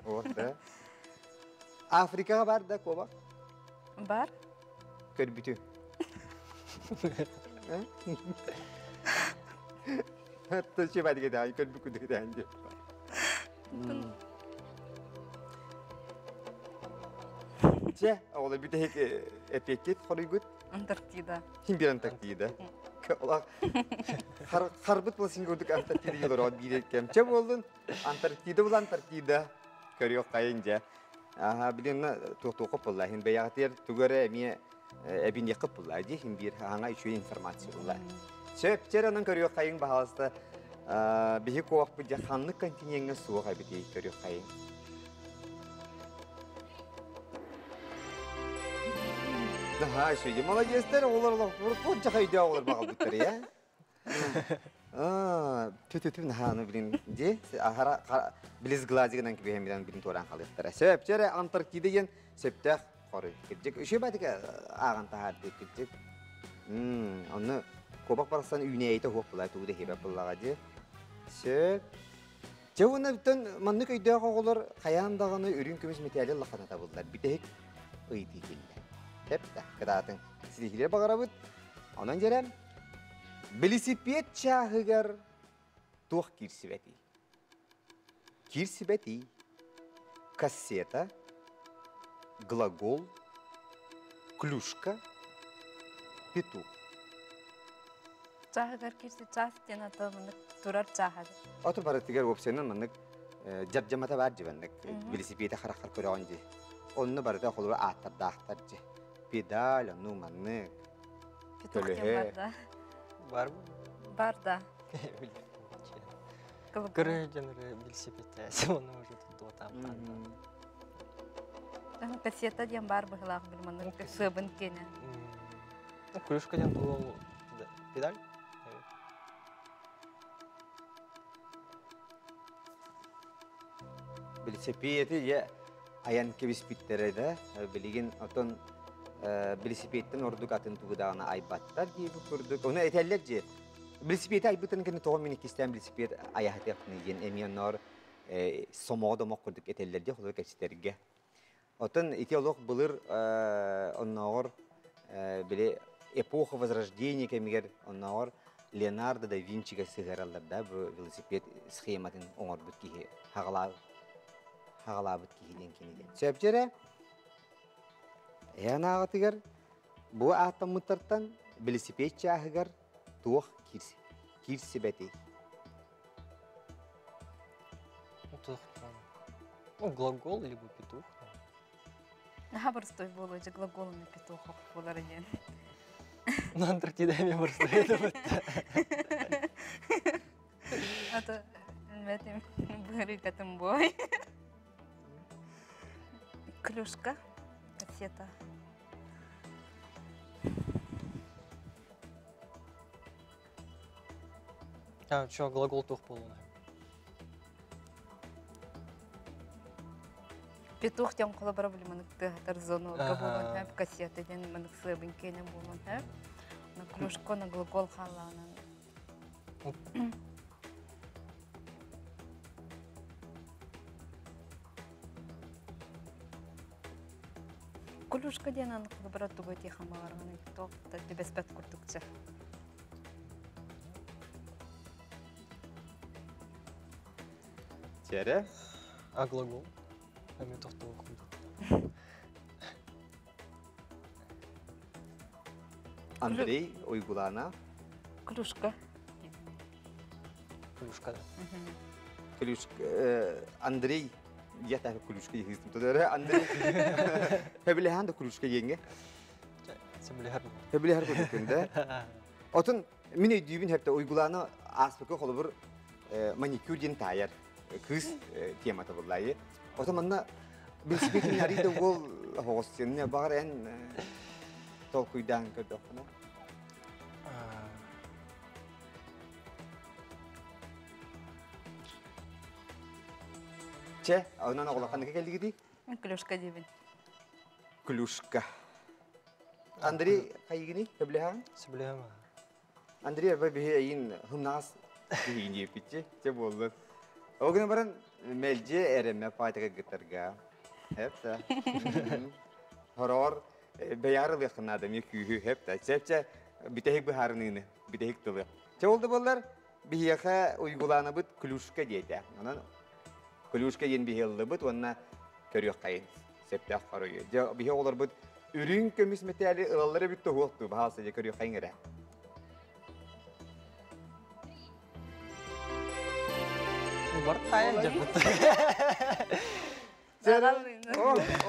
Вот да. Африкаҕа бар да куобах? Бар. Көрбүтү. Тылчы бадыга да көрбүкү да деп. Чэ, оҕолор бүтэһик эппиэккит хоруйгут? Антарктида. Ким бир Антарктида? Олақ харбыт болсын көрдік Антарктида елор биир кем. Чэ болдун Антарктида бұл Антарктида. Көрүөх хайын дьэ. Аха, билин туох булла. Хин бэйэҕитигэр тугу эрэ эмиэ эбиниэххит булла. Дии хин биир хаһаҥа үчүгэй информация булла. Сөп, чэр онон көрүөх хайын баһаласта биһи куохпут дьэ ханнык континеҥҥа суох эбитий көрүөх хайын. Наһаа үчүгэй. Молодецтар, оҕолор олох дьахайдыы оҕолор баҕалбыттар, я. Тү-тү-тү наһааны билин ди ахара билис глазигынан кибиһэн билин туоран халыттара. Сөп, чэрэ Антарктида диэн сөптөөх хоруй. Кирдик үчүгэй баатыка ааҕан таһаарды кирдик. Онно куобах барахсан үүнээйитэ хуох булаа тугу да хибэ буллаҕа ди. Сөп. Дьэ уонна бүтэн маннык өйдөөх оҕолор хайаан даҕаны үрүҥ көмүс мэтээли лахана табыллар. Бүтэһик ыйытыы киллэ. Тэп да, кытаатыҥ. Ситиһиилэр баҕарабыт. Онон дьэрэ, велосипед чааһыгар туох киирсибэтий? Киирсибэтий. Кассета, глагол, клюшка, петух. Чааһыгар киирси чаас диэн ата маннык турар чааһа. Ото барытыгар уопсайынан маннык дьардьамата баар дьибаннык велосипеди хараххар көрөҕүн дии. Онно барыта холобур ааттардаахтар дьи. Педаль, ону маннык. Петух диэн бар да. Бар Бар да. Көрө дьоннору велосипедтээси, оны уже туттуотаам. Кассета диэн бар быһылаах бил маннык сыабын киэнэ. Клюшка диэн ол педаль. Велосипеди я айан кэбиспиттэрэ да билигин отон велосипедтен ордук атын тугу даҕаны айбаттар диэбит курдук. Ону этэллэр дьи. Велосипеди айбытын кэннэ тоҕо мин иккистээн велосипед айаһатыахпыный диэн эмиэ онноор сомоҕо домох курдук этэллэр дии холобур кэпсэтэргэ. Оттон ити олох былыр оннооҕор били эпоха Возрождения кэмигэр оннооҕор Леонардо да Винчигэ сыһыараллар да бу велосипед схематын оҥорбут киһи хаҕалаабыт киһи диэн кини диэн. Сөпчө эрэ эһэн ааҕатыгар бу ааттаммыттартан велосипед чааһыгар туох киирсибэтий? Ну, глагол либо петух. Наһаа простой буолуо дьэ глаголами петух буолар диэн. Ну, Антарктида эми простой это А то билбэтим быарыыкатын бой. Клюшка, кассета. А, что, глагол туох буолуна? Петух диэн холобура били манык тыаһатар зонуга буолуон сөп, кассета диэн манык сыабын киэнэ буолуон сөп. На кружку на глагол хаалаанан. Клюшка диэн аны холобура тугу тиихамаларгын туох да түбэспэт курдукча. Чэрэ? А глагол? Эми тохтоо курдук. Андрей Уйгулана. Клюшка. Клюшка, да. Клюшка. Андрей я так клюшка ехистим. Тодора Андрей. Хөбүлэһэн да клюшка иеңге. Сөбүлэһэр. Хөбүлэһэр курдуккун да. Отун мин өйдүүбүн хэпте Уйгулана ааспыкка холобур маникюр диэн таайар кыыс темата буллайы. Отон манна билсибитин арый да уол оҕос баҕар эн толкуйдаан көрдөххүнэ. Че, онон оҕолоханыка кэллигити? Клюшка диибин. Клюшка. Андрей хайыгыный сөбүлэһэҕин? Сөбүлэһэм. Андрей арба биһи эйин хымнаас киһиин диэппитчи, те буоллун. Ол гынан баран мэлдьи эрэммэ паатыга гыттарга. Хепта. Хороор бэйаар ылыаххын наада эмиэ күүһү хепта. Чэпчэ бүтэһик быһаарыныыны, бүтэһик тылы. Чэ ол да буоллар биһиэхэ уйгулаанабыт клюшка диэтэ. Онон клюшка диэн биһи ыллыбыт уонна көрүөххэйин сөптөөх хоруйу. Дьэ биһи оҕолорбут үрүҥ көмүс мэтээли ылаллар эбит туһуохтуу баһаалса дьэ көрүөххэйин эрэ. Бар тайан дьаппыт.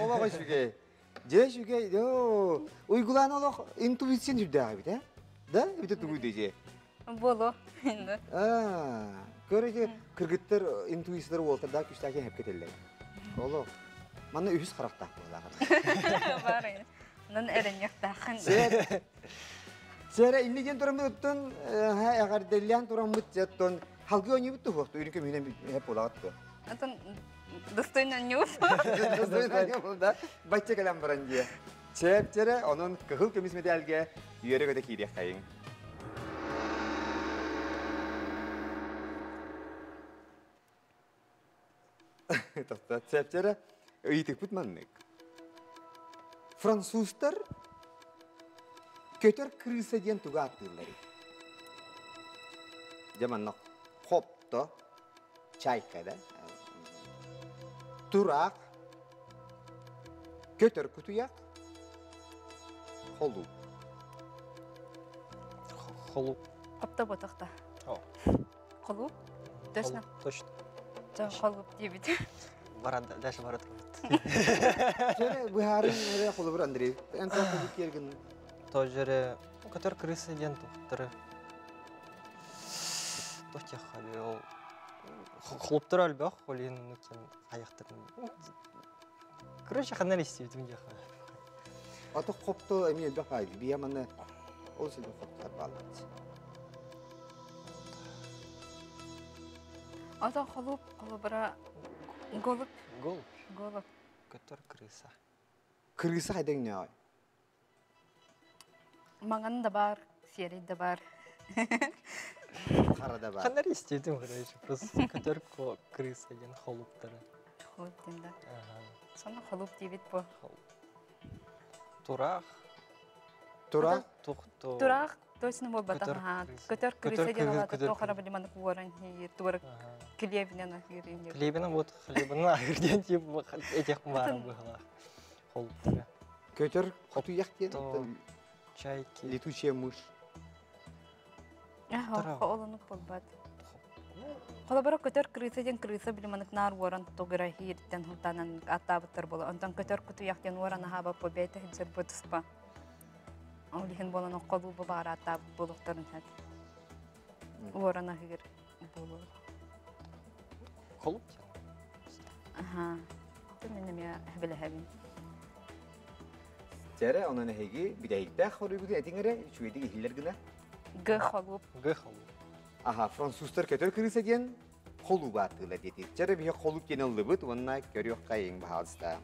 Олох үчүгэй. Дьэ үчүгэй. Уйгулаан олох интуиция сүрдээх эбит, э? Да? Эбитэ тугуй дии? Боло. Көрөйө кыргыттар интуициялар уолтардаах күүстээх хепке теллер. Олох. Манна үһүс харахтаах буоллаах. Бар. Нан эрэнньэхтаахын. Сэрэ инни диэн тураммыттан эҕэрдэллээн тураммыт жаттон халгы ойнуйбут туһуохту үрүн көмүнэн хеп буолаҕат туо. Атын достойно ньуус. Достойно ньуус да. Бачча кэлэн баран дии. Чэпчэрэ онон кыһыл көмүс медальга үөрэ-көтө киириэххэйиҥ. Тохтоо, чэпчэрэ ыйытыкпыт маннык. Французтар Көтөр крыса диэн тугу ааттыылларый? Дьэ манна хопто, чайка да, тураах, көтөр кутуйах, холууп. Холууп. Хопто ботохто. Холууп? Точно? Точно. Холууп диэбит. Баран дальше барат. Жere быһаарын эрэ холобур Андрей. Эн тоҕо холууп киэргин? Тоже көтөр крыса диэн тухтары. Тохтяха ол холуптар өлбөх, ол иһин аяқтарын. Короче, ханан истибитим диэхэ. Аты хопто эмиэ элбэх баайды. Бия маны ол силбэ хоптар бааллар. Ата холуп, холобура голубь. Голубь. Голубь. Көтөр крыса. Крыса хайдах нөй? Маҥан да бар, серый да бар. Хара да бар. Ханар истибитим, короче, просто көтөр крыса диэн холуптары. Холуп диэн да. Сонно холуп диэбит бу. Тураах. Тураах? Тухто. Тураах точно буолбатах. Көтөр крыса диэн алата туох ара билиманы куоран хиир, туора килиэбинэн ахыр. Хлебинен вот хлебинен ахыр диэн тип этих баарым быһалаах. Холуптары. Көтөр хотуйах диэн чайки. Летучая мышь. Олонук болбат. Холобура көтөр крыса диэн крыса билиманык наар уоран тугура хииртэн хутанан аттаабыттар буола. Онтон көтөр кутуйах диэн уоран аһаба по бэйте хиджер бутуспа. Ол иһин буолан холуубу баара аттаабыт буолуохтарын хэт. Уоран аһыгыр буолуо. Холуп? Аха. Мен эмиэ билэһэбин. Чэрэ, онон эһиги бүтэһиктээх хоруйгутун этиҥ эрэ, үчүгэйдик иһиллэр гына. Г холуп. Г холуп. Аха, французтар көтөр крыса диэн холууба аттыылар диэтик. Чэрэ биһи холуп диэн ыллыбыт уонна көрүөх хайыҥ баһаалыста.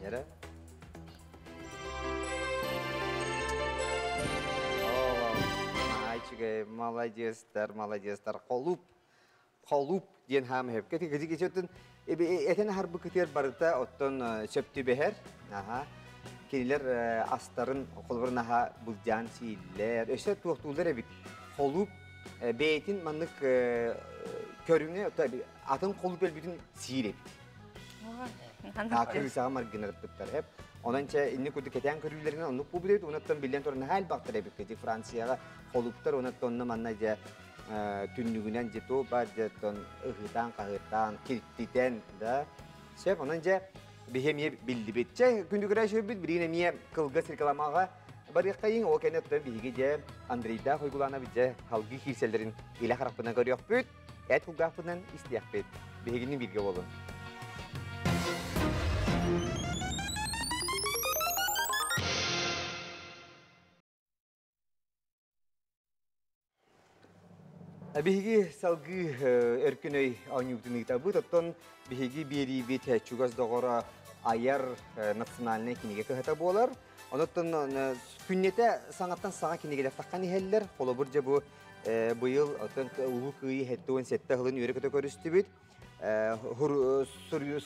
Нерэ? О, молодецтар, молодецтар. Холуп, холуп диэн хаам хөпкө тигити кичөтүн этен харбы кытыр барыта оттон сөптү бэһэр. Аха. Кинилер астарын холборун аха булдьаан сииллэр. Өссө туохтуулар эбит. Холуп бэйэтин маннык көрүҥэ атын холуп өлбүтүн сиир эбит. Крысаҕа маргынарыппыттар эп. Онон чэ инни курдук кэтээн көрүүлэринэн оннук буолбут эбит. Онуттан биллэн туран наһаа элбэхтэр эбит. Францияҕа холуптар онуттан онно манна дьэ түннүгүнэн дьэ тоо бар дьэ тон ыһыытаан хаһыытаан килтитэн да сөп онон дьэ биһи эмиэ биллибит чэ күндүгүрэ сүрбүт билигин эмиэ кылгас рекламаҕа барыаххайыҥ ол кэннэ оттон биһиги дьэ Андрейдаах Уйгулаанабыт дьэ халгыы киирсэллэрин илэ харахпынан көрүөхпүт эт кулгаахпынан истиэхпит биһигини бииргэ буолун. Биһиги салгыы өркөн өй оонньуубутун ыытабыт. Оттон биһиги биэриибит чугас доҕоро айар национальнай кинигэ кыһата буолар. Онуттан күннэтэ саҥаттан саҥа кинигэлэр таххан иһэллэр. Холобур дьэ бу быйыл оттон Улуу Кыайыы 77 сылын үөрэ-көтө көрүстүбүт.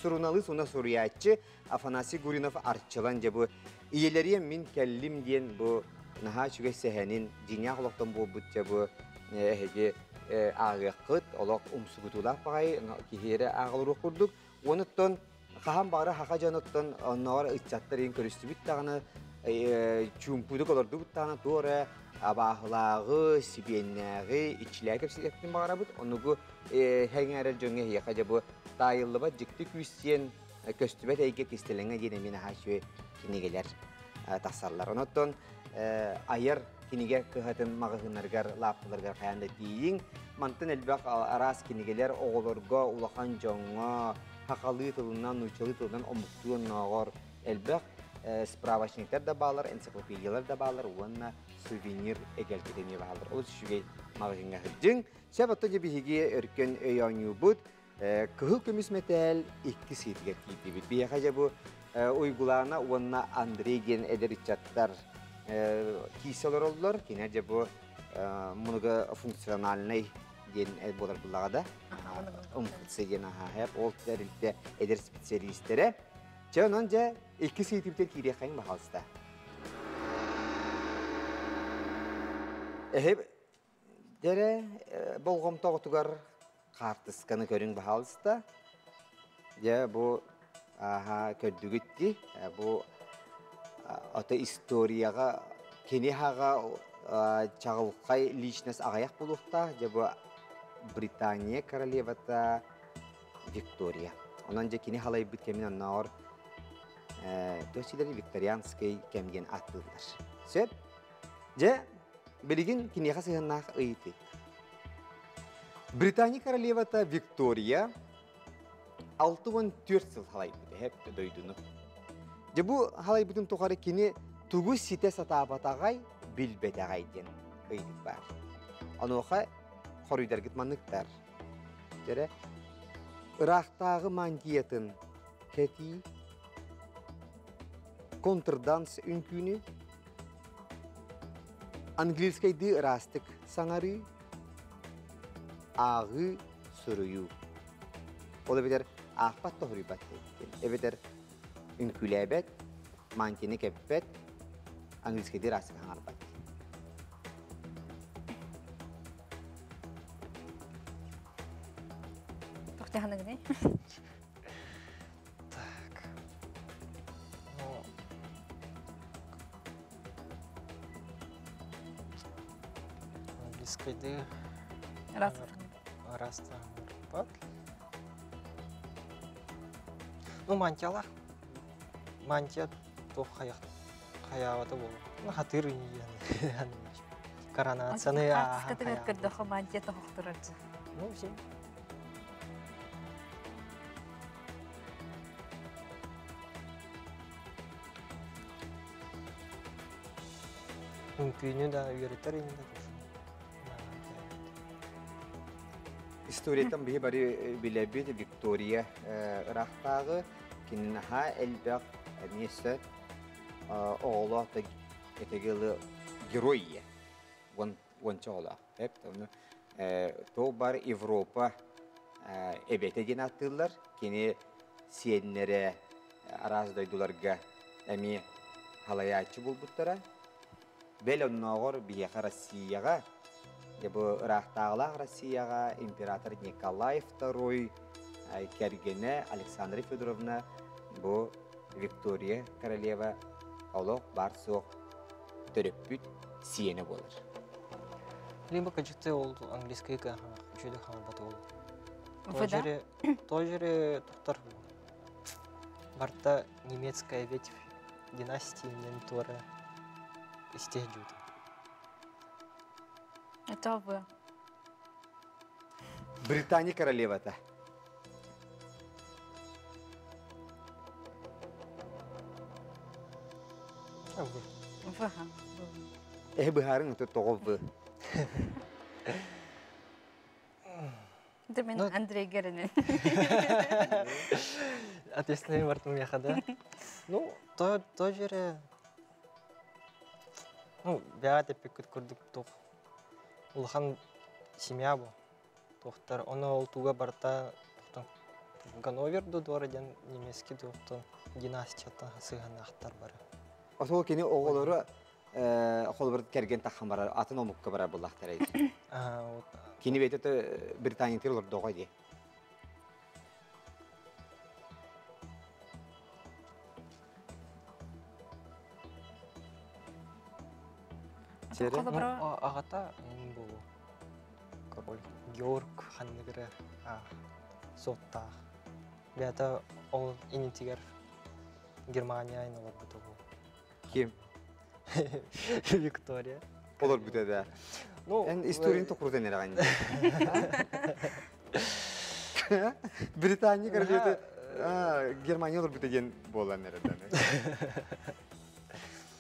Суруналыыс уонна суруйааччы Афанасий Гуринов Арчылан дьэ бу «Ийэлэриэм мин кэллим» диэн бу наһаа үчүгэй сэһэнин дьиҥнээх олохтон буолбут дьэ бу эһиги ааҕыаххыт олох умсугутуулаах баҕайы киһи эрэ ааҕылыруох курдук. Онуттан хаһан баҕара хаха дьонуттан оннооҕор ыччаттар иһин көрүстүбүт даҕаны чуумпудук олордубут даҕаны туох эрэ абааһылааҕы, сибиэннээҕи, иччилээҕи кэпсэтиэхпитин баҕарабыт. Онугу хэҥээрэр дьоҥҥо эһиэхэ дьэ бу таайыллыбат дьикти күүс диэн көстүбэт эйгэ кистэлэҥэ диэн эмиэ наһаа үчүгэй кинигэлэр тахсаллар. Онуттан айар кинигэ кыһатын маҕаһыыннарыгар, лааппыларыгар хайаан да тиийиҥ. Мантан элбэх араас кинигэлэр оҕолорго, улахан дьоҥҥо, хахалыы тылынан, нууччалыы тылынан омуктуу оннооҕор элбэх справочниктар да баалар, энциклопедиялар да баалар уонна сувенир эгэлгэтэ эмиэ бааллар. Олус үчүгэй маҕаһыыҥҥа сылдьыҥ. Сөп оттон дьэ биһиги өркөн өй оонньуубут. Кыһыл көмүс мэтээл икки сыытыгар киирдибит. Биһиэхэ дьэ бу Уйгулаана уонна Андрей диэн эдэр ыччаттар киирсэ олороллор. Кини дьэ бу многофункциональный диэн буолар буллаҕа да. МФЦ диэн аһаһар. Ол тэрилтэ эдэр специалистэрэ. Чэ, онон дьэ икки сыытыбытыгар киириэххэйин баһаалыста. Эһи дьэрэ болҕомтоҕутугар хаартысканы көрүҥ баһаалыста. Дьэ бу ааһа көрдүгүт дии. Бу ото историяҕа кини хаҕа чаҕылхай личность аҕыйах буолуохтаах. Дьэ бу Британия королевата Виктория. Онон дьэ кини халайбыт кэмин оннооҕор туох викторианский кэм диэн ааттыыллар. Сөп? Дьэ, билигин киниэхэ сыһыаннаах ыйытыы. Британия королевата Виктория 64 сыл халайбыт эһэп дойдуну. Дьэ бу халайбытын тухары кини тугу ситэ сатаабатаҕай, билбэтэҕэй диэн ыйытык баар. Онуоха хоруйдаргыт манныктар. Дьэрэ, ыраахтааҕы мантиятын кэтии, контрданс үҥкүүнү, английскайдыы ыраастык саҥарыы, ааҕыы, суруйуу. Ол эбэтэр аахпат да суруйбат эбэтэр үҥкүүлээбэт, мантияны кэппэт, английскайдыы ыраастык саҥарбат. Туох дьаһаныгыный? Так. Ну, английскайды Раз. раз саҥарбат. Ну, мантиялаах. Мантия туох хайах хайаабата буолуо. Ну, хатыр ийэн. Коронацияны ааһан Хаартыскатыгар хайаабыт. көрдөххө мантия тоһохторор дьэ. Ну, всем. Үҥкүүнү да үөрэтэр ини да Историяттан биһи бары билэбит Виктория ыраахтааҕы кинини наһаа элбэх эмиэ оҕолоох да этигилы герой ийэ уонча оҕолоох. Оны то бар Европа эбэтэ диэн ааттыыллар. Кини сиэннэрэ араас дойдуларга эмиэ халайааччы буолбуттара. Бэл оннооҕор биһиэхэ Россияҕа, бу ыраахтааҕылаах Россияҕа император Николай II кэргэнэ Александра Федоровна бу Виктория королева олох бар-суох төрөппүт сиэнэ буолар. Либо кадьыкты ол английскай үчүгэй хаалбата ол. Вы Тоже туттар барта немецкая ветвь династии туора истеһдьүүт. Это вы. Британия королевата. В. В. Эһи быһаарыҥ тоҕо В. Да мен Андрей Геринен. Ответственный бартым меха, да? Ну, то тоже ну, бэйэт эппиккит курдук туох улахан семья бу. Туохтар, ону ол туга барыта туохтан Ганновер дуора диэн немецкий туохтан династияттан сыһыаннаахтар бары. Ол кини оҕолоро холобур кэргэн таххан барар, атын омукка барар буллахтар Кини бэйэтэ Британиятыгар олордоҕо дии. Аҕата буолуо король Георг ханныгыра суоттаах. Бэйэтэ ол инитигэр Германия айн олорбута буолуо. Ким? Виктория. Олорбута да. Ну, Эн историяны токурутан эрэҕин. Британия королевата Германия олорбута диэн буолан эрэ.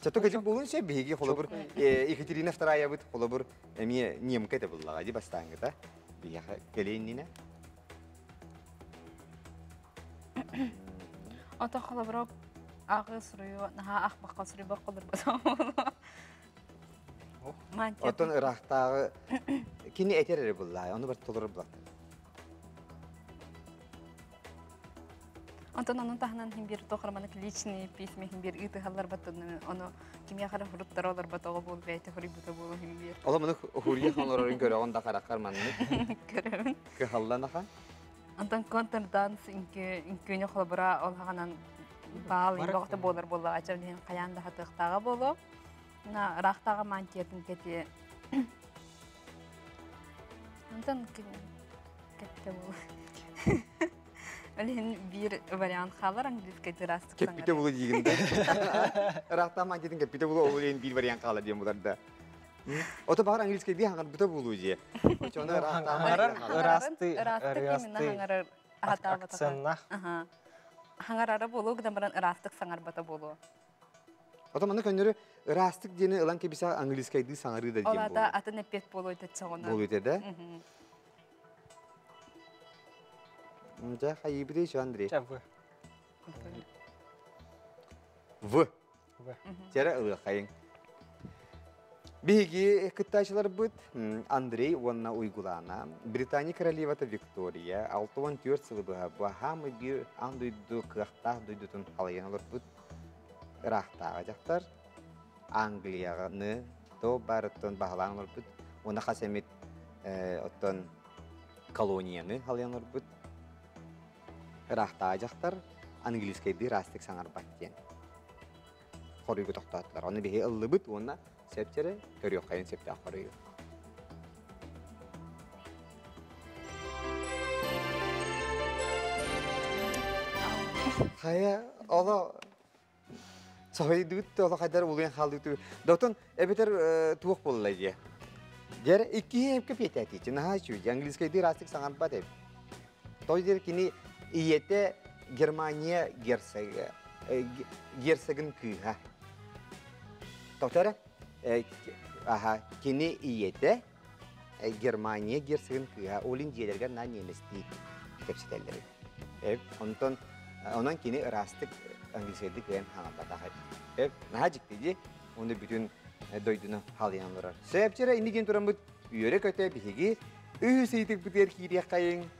Чато кэжик буолун сөп биһиги холобур Екатерина Вторая-быт холобур эмиэ немка этэ буллаҕа ди бастааҥҥыта биһиэхэ кэлиэннинэ. Ото холобура ааҕыы суруйуу наһаа ахпахха суруйбах холорбутум. Оттон ыраахтааҕы кини этэр эрэ буллаа, ону бар толорор булаттар. Онтон онун таһынан хин бир тохроманык личный письме хин бир ыытыһаллар баттын ону Кимиэхэ эрэ хоруттара олорботоҕо буол, бэйэтэ хоруйбута буолуо иһин биир. Ола маны хуруйа олорорун көрөҕүн да хараххар маннык. Көрөбүн. Кыһаллан ахан. Онтон контрданс үҥкүүнү холобура ол хаҕанан баал бөҕөтө буолар буоллаҕа чэ иһин хайаан да хатыахтааҕа буолуо. На ыраахтааҕы мантиятын кэти. Онтон кэттэ буолуо. Ол иһин биир вариант хаалар английскай ыраастык Кэппитэ булу диигин да. Ыраахтаах мантиятын кэппитэ булу ол иһин биир вариант хаалар диэн булар да. Ото баҕар английскай дии хаҥарбыта буолуо дии. Очону ыраахтаах ыраасты ыраастык именно хаҥарар акценнах. Хаҥарара буолуо гынан баран ыраастык саҥарбата буолуо. Ото манна көннөрү ыраастык диэни ылан кэбисэ английскайдыы саҥарыы да диэн буолуо. Ол атын эппиэт буолуо этэ Буолуо этэ да? Дьэ, хайыыбытый еще, Андрей? Чэ, В. В. В. Чэрэ ылыаххайыҥ. Биһиги кыттааччыларбыт Андрей уонна Уйгулаана, Британия королевата Виктория 64 сылы быһа баһаамы биир аан дойду кыахтаах дойдутун халайан олорбут ыраахтааҕы дьахтар, Англияны то барыттан баһылаан олорбут уонна хас эмит оттон колонияны халыйан олорбут ыраахтааҕы дьахтар английскайдыы ыраастык саҥарбат диэн хоруйга тохтоотулар. Ону биһи ыллыбыт уонна сөпчэрэ көрүөххэйин сөптөөх хоруйу. Хайа, оло Соһуйдубут да олох хайдар улуйан хаалдыбыт. Дотон эбэтэр туох буолла дии. Дьэр иккиһи эпке пиэтээти. Наһаа үчүгэй. Английскайдыы ыраастык саҥарбат эбит. Той диэр кини ийэтэ Германия герцога герцогын кыыһа. Тоторо аха кини ийэтэ Германия герцогын кыыһа Олин дьиэлэригэр наа немецтии кэпсэтэллэр эбит. Онтон онон кини ыраастык английскайдыы кыайан хаҥарбатах эбит. Наһаа дьикти дии. Оны бүтүн дойдуну халыйан олорор. Сөпчөрө инни диэн тураммыт үөрэ-көтө биһиги үһүс ыйытыкпытыгар киириэххэйиҥ.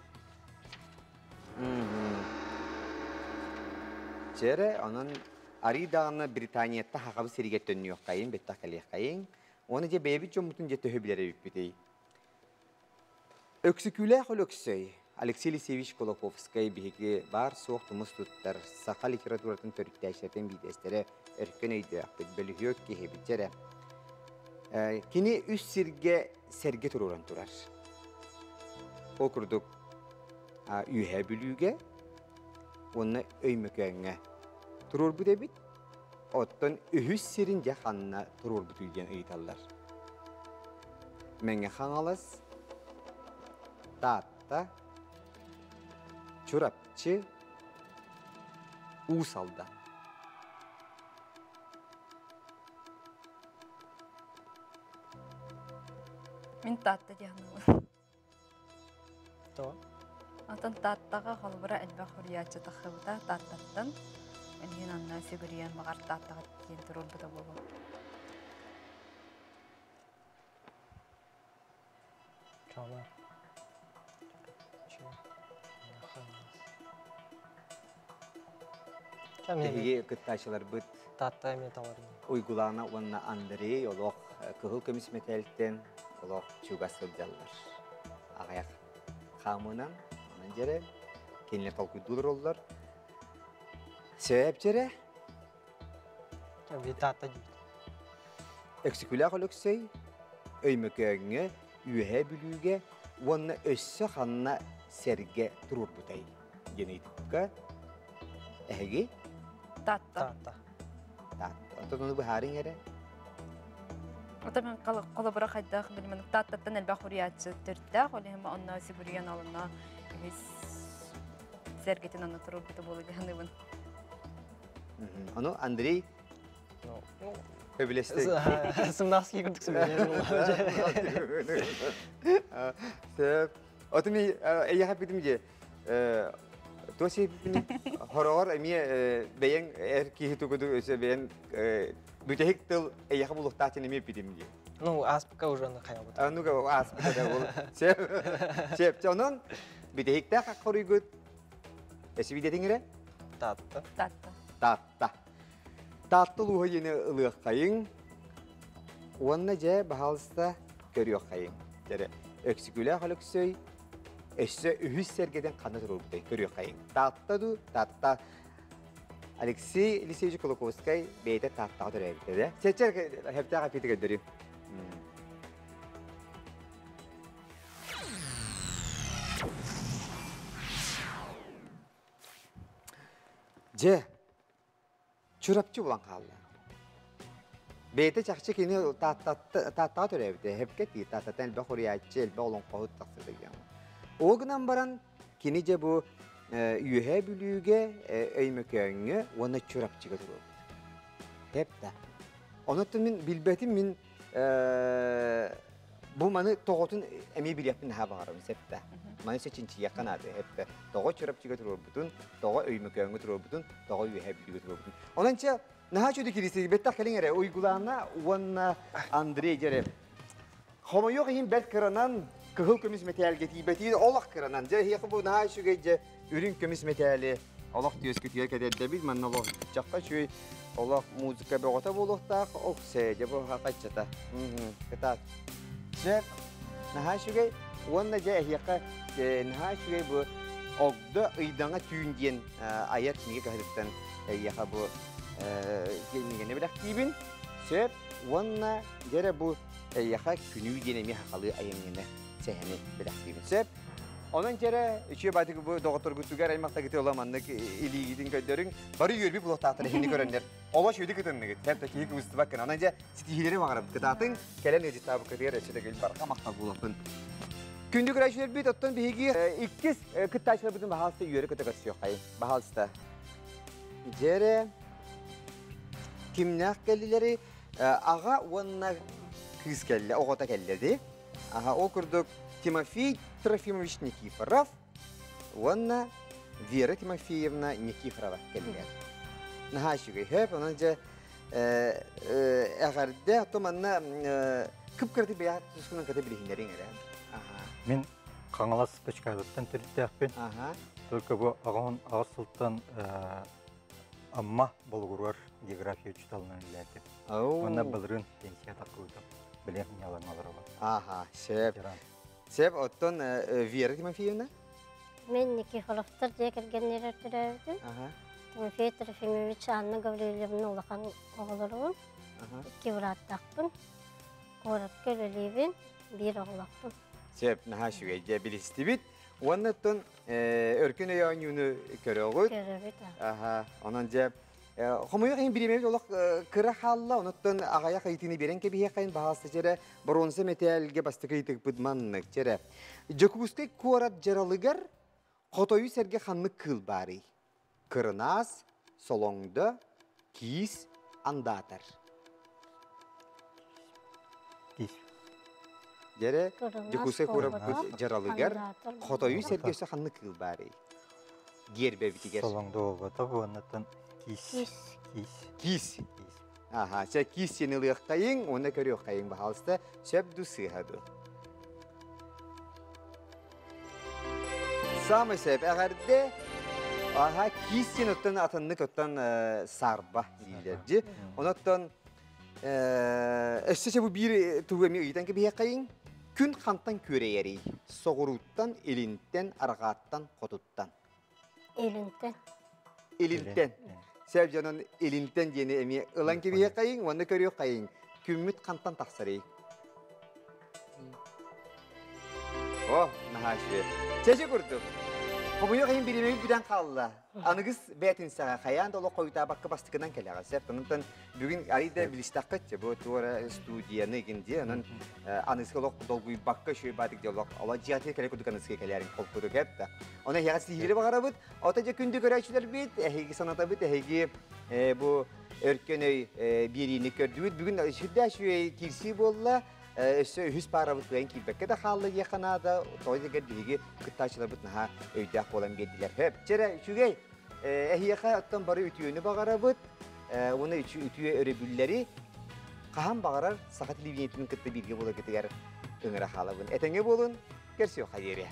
Чэрэ, онон арыы даҕаны Британияттан хахабы сиригэр төннүөххэйиҥ, бэттэх кэлиэххэйиҥ. Уонна дьэ бэйэбит дьоммутун дьэ төһө билэр эбиппитий? Өксөкүүлээх Өлөксөй, Алексей Елисеевич Кулаковскай биһиги баар-суох тумус туттар саха литературатын төрүттээччилэртэн биирдэстэрэ өркөн өйдөөхпүт, бөлүһүөк киһибит эрэ. Кини үс сиргэ сэргэ туруоран турар. Ол курдук Үөһээ Бүлүүгэ уонна Өймөкөөҥҥө туруорбут эбит. Оттон үһүс сирин дьэ ханна туруорбутуй диэн ыйыталлар. Мэҥэ Хаҥалас, Таатта, Чурапчы, Уус Алдан. Мин Таатта диэн Тоҕо? Онтон Тааттаҕа холобура элбэх суруйааччы тахсыбыта Тааттаттан. Эниин анна сүгүрүйэн баҕар Тааттаҕа тиийэн туруорбута буолуо. Чалар. Биһиги кыттааччыларбыт Таатта эмиэ таларын. Уйгулаана уонна Андрей олох кыһыл көмүс мэтээлтэн олох чугас сылдьаллар. Аҕыйах хаамыынан, онон дьэрэ, кинилэр толкуйдуулар оллор. Сөп дьэрэ. Таатта диибит. Өксөкүлээх Өлөксөй Өймөкөөҥҥө, Үөһээ Бүлүүгэ уонна өссө ханна сэргэ туруорбутай диэн ыйытыкка эһиги Таатта. Таатта. Таатта. Онтон ону быһаарыҥ эрэ. Ото мен холобура хайдах билимин Тааттаттан элбэх суруйааччы төрүттээх, ол иһин онно сүгүрүйэн олонно үһүс сэргэтин онно туруорбута буолуо дии Ону Андрей Сөбүлэстик. Сымнаҕас курдук сөбүлэһэр. Сөп. Оту ми эйиэхэ эппитим дии. Туос эппиппин хороҕор эмиэ бэйэҥ эр киһи тугуду өсө бэйэҥ бүтэһик тыл эйиэхэ булуохтаах диэн эмиэ эппитим дии. Ну, ааспыкка уже аны хайабыт. Ну, ааспыкка да ол. Сөп. Сөп. Онон бүтэһиктээх хоруйгут эсибидетиҥ эрэ? Таатта. Таатта. Таатта. Таатта улууһа диэни ылыаххайыҥ уонна дьэ баһаалыста көрүөххэйиҥ. Дьэрэ Өксүкүлээх Өлөксөй өссө үһүс сэргэтин ханна туруорбутай көрүөххэйиҥ. Таатта дуу, Таатта Алексей Елисеевич Кулаковскай бэйэтэ Тааттаҕа төрөөбүтэ да. Чэчэр хэптээх эпиити көрдөрүү. Дьэ, Чурапчы булан хаалла. Бэйэтэ чахчы кини Тааттаҕа төрөөбүтэ, хэпкэ тиий, Тааттаттан элбэх уруйааччы, элбэх олоҥхоһут тахсыбыта диэн. Ол гынан баран, кини дьэ бу Үөһээ Бүлүүгэ, Өймөкөөҥҥө уонна Чурапчыга туруорбут. Тэп да. Онон мин билбэтим, мин Бу маны тоҕотун эмиэ билиэхпин наһаа баҕарабын сэптэ. Маны сэ чинчийиэххэ наада эптэ. Тоҕо Чурапчыга туруорбутун, тоҕо Өймөкөөҥҥө туруорбутун, тоҕо Үөһээ Бүлүүгэ туруорбутун. Онон чэ, наһаа үчүгэй кириисэ бэттэх кэлиҥ эрэ Уйгулаана уонна Андрей дьэрэ. Хомойуох иһин бэрт кыранан кыһыл көмүс мэтээлгэ тиийбэтиин олох кыранан. Дьэ, эһиэхэ бу наһаа үчүгэй дьэ үрүҥ көмүс мэтээли олох түөскүтүгэр кэтэрдэбит. Манна олох чахха үчүгэй олох музыка бөҕөтө буолуохтаах. Оксэ, дьэ бу хаччата. Кытаат. Дьэ, наһаа үчүгэй. Уонна дьэ эһиэхэ наһаа үчүгэй бу Огдо ыйдаҥа түүн диэн айар кинигэ кыһатыттан эйиэхэ бу кинигэни бэлэхтиибин. Сөп. Уонна дьэ бу эйиэхэ күнүү диэн эмиэ хахалыы айымньыны сэһэни бэлэхтиибин. Сөп. Онон дьэрэ, үчүгэй баатык бу доҕотторгутугар аймахтагыты ола маннык илиигитин көрдөрүҥ. Бары үөрбүт булуохтаахтар иһини көрөннөр. Оло үчүгэйдик кытынныгыт. Тэп киһи кыбыстыбат гына. Онон дьэ ситиһиилэри баҕарабыт. Кытаатыҥ, кэлэн ыалдьыттаабыккытыгар өссө да барҕа махтал буолуохтун. Күндү көрөөччүлэрбит, оттон биһиги иккис кыттааччыларбытын баһаалыста үөрэ-көтө көрсүөххэйин. Баһаалыста. Дьэрэ, кимнээх кэллилэри аҕа уонна кыыс кэллэ, оҕото кэллэ дии. Аха, ол курдук Тимофей Трофимович Никифоров уонна Вера Тимофеевна Никифорова кэллилэр. Наһаа үчүгэй. Хөп, онон дьэ эҕэрдэ, то манна кып-кыраты бэйэҕит тускунан кыта билиһиннэриҥ эрэ. Мин Хаҥалас Качкаадыттан төрүттээхпин. Только бу аҕаһын аҕыс сылтан Амма Болугуругар география учууталынан үлэлээтим. Уонна былырыын пенсия тахсыбытым. Билиэн ньалаҥ олоробун. Аха, сөп. Сөп, оттон Вера Тимофеевна? Мен Никифоровтар дьиэ кэргэннэригэр төрөөбүтүм. Тимофей Трофимович Анна Гаврильевна улахан оҕолорубун. Икки бырааттаахпын. Куоратка үлэлиибин, биир оҕолоохпун. Сөп, наһаа үчүгэй. Дьэ, билистибит. Уонна оттон өркөн өй оонньууну көрөҕүт. Көрөбүт. Аха, онон дьэ хомойуох иһин бириэмэбит олох кыра хаалла, онуттан аҕайах ыйытыыны биэрэн кэбиһиэххэйин баһаалыста дьэрэ боруонса мэтээлгэ бастакы ыйытыкпыт маннык дьэрэ. Дьокуускай куорат дьаралыгар хотойу сэргэ ханнык кыыл баарый? Кырынаас, солоҥдо, киис, андаатар. Киис. Дьэрэ, Дьокуускай куораппыт дьаралыгар хотойу сэргэ өссө ханнык кыыл баарый? Гиэрбэбитигэр. Солоҥдо буолбата буоннаттан киис. Киис. Киис. Аха, чэ киис сиэн ылыахтайыҥ уонна көрүөххэйиҥ баһаалыста сөп ду сыыһа ду. Самый сөп эҕэрдэ. Аха, киис сиэн оттон атыннык оттон саарба дииллэр дьи. Оноттон өссө бу биир тугу эмиэ ыйытан кэбиһиэххэйиҥ. Күн хантан күөрэйэрий? Соҕурууттан, илинтэн, арҕааттан, хотуттан. Илинтэн. Илинтэн. Сөп дьонун илинтэн диэни эмиэ ылан кэбиһиэххэйиҥ уонна көрүөххэйиҥ. Күммүт хантан тахсарый? О, наһаа үчүгэй. Чэчи курдук. Хомуйуох иһин бириэмэбит бүтэн хаалла. Аныгыс бээтинсэҕэ хайаан да олох хойутаабакка бастакынан кэлэҕэ. Сөп, онон бүгүн арыйда билистэххит бу туора студияны игин дии онон аныгыска олох долгуйбакка үчүгэй баатык дии олох ола дьиэтигэр кэлэ курдук аныгыска кэлээрин холкутук эп да. Оны эһиэхэ сиһиири баҕарабыт. Ото дьэ күндү көрөөччүлэрбит, эһиги санатабыт, эһиги бу өркөн өй биэриини көрдүбүт. Бүгүн сүрдээх үчүгэй киирсии буолла. Өссө үһүс паарабыт кыайан киирбэккэ да хаалла диэххэ наада. Тоҕо диэгэр биһиги кыттааччыларбыт наһаа өйдөөх буолан биэрдилэр. Хөп, чэрэ, үчүгэй. Эһиэхэ оттон бары үтүөнү баҕарабыт. Уонна үтүө өрөбүллэри хаһан баҕарар саха телевидениетин кытта бииргэ буоларгытыгар ыҥыра хаалабын. Этэҥҥэ буолун, көрсүөххэ диэри.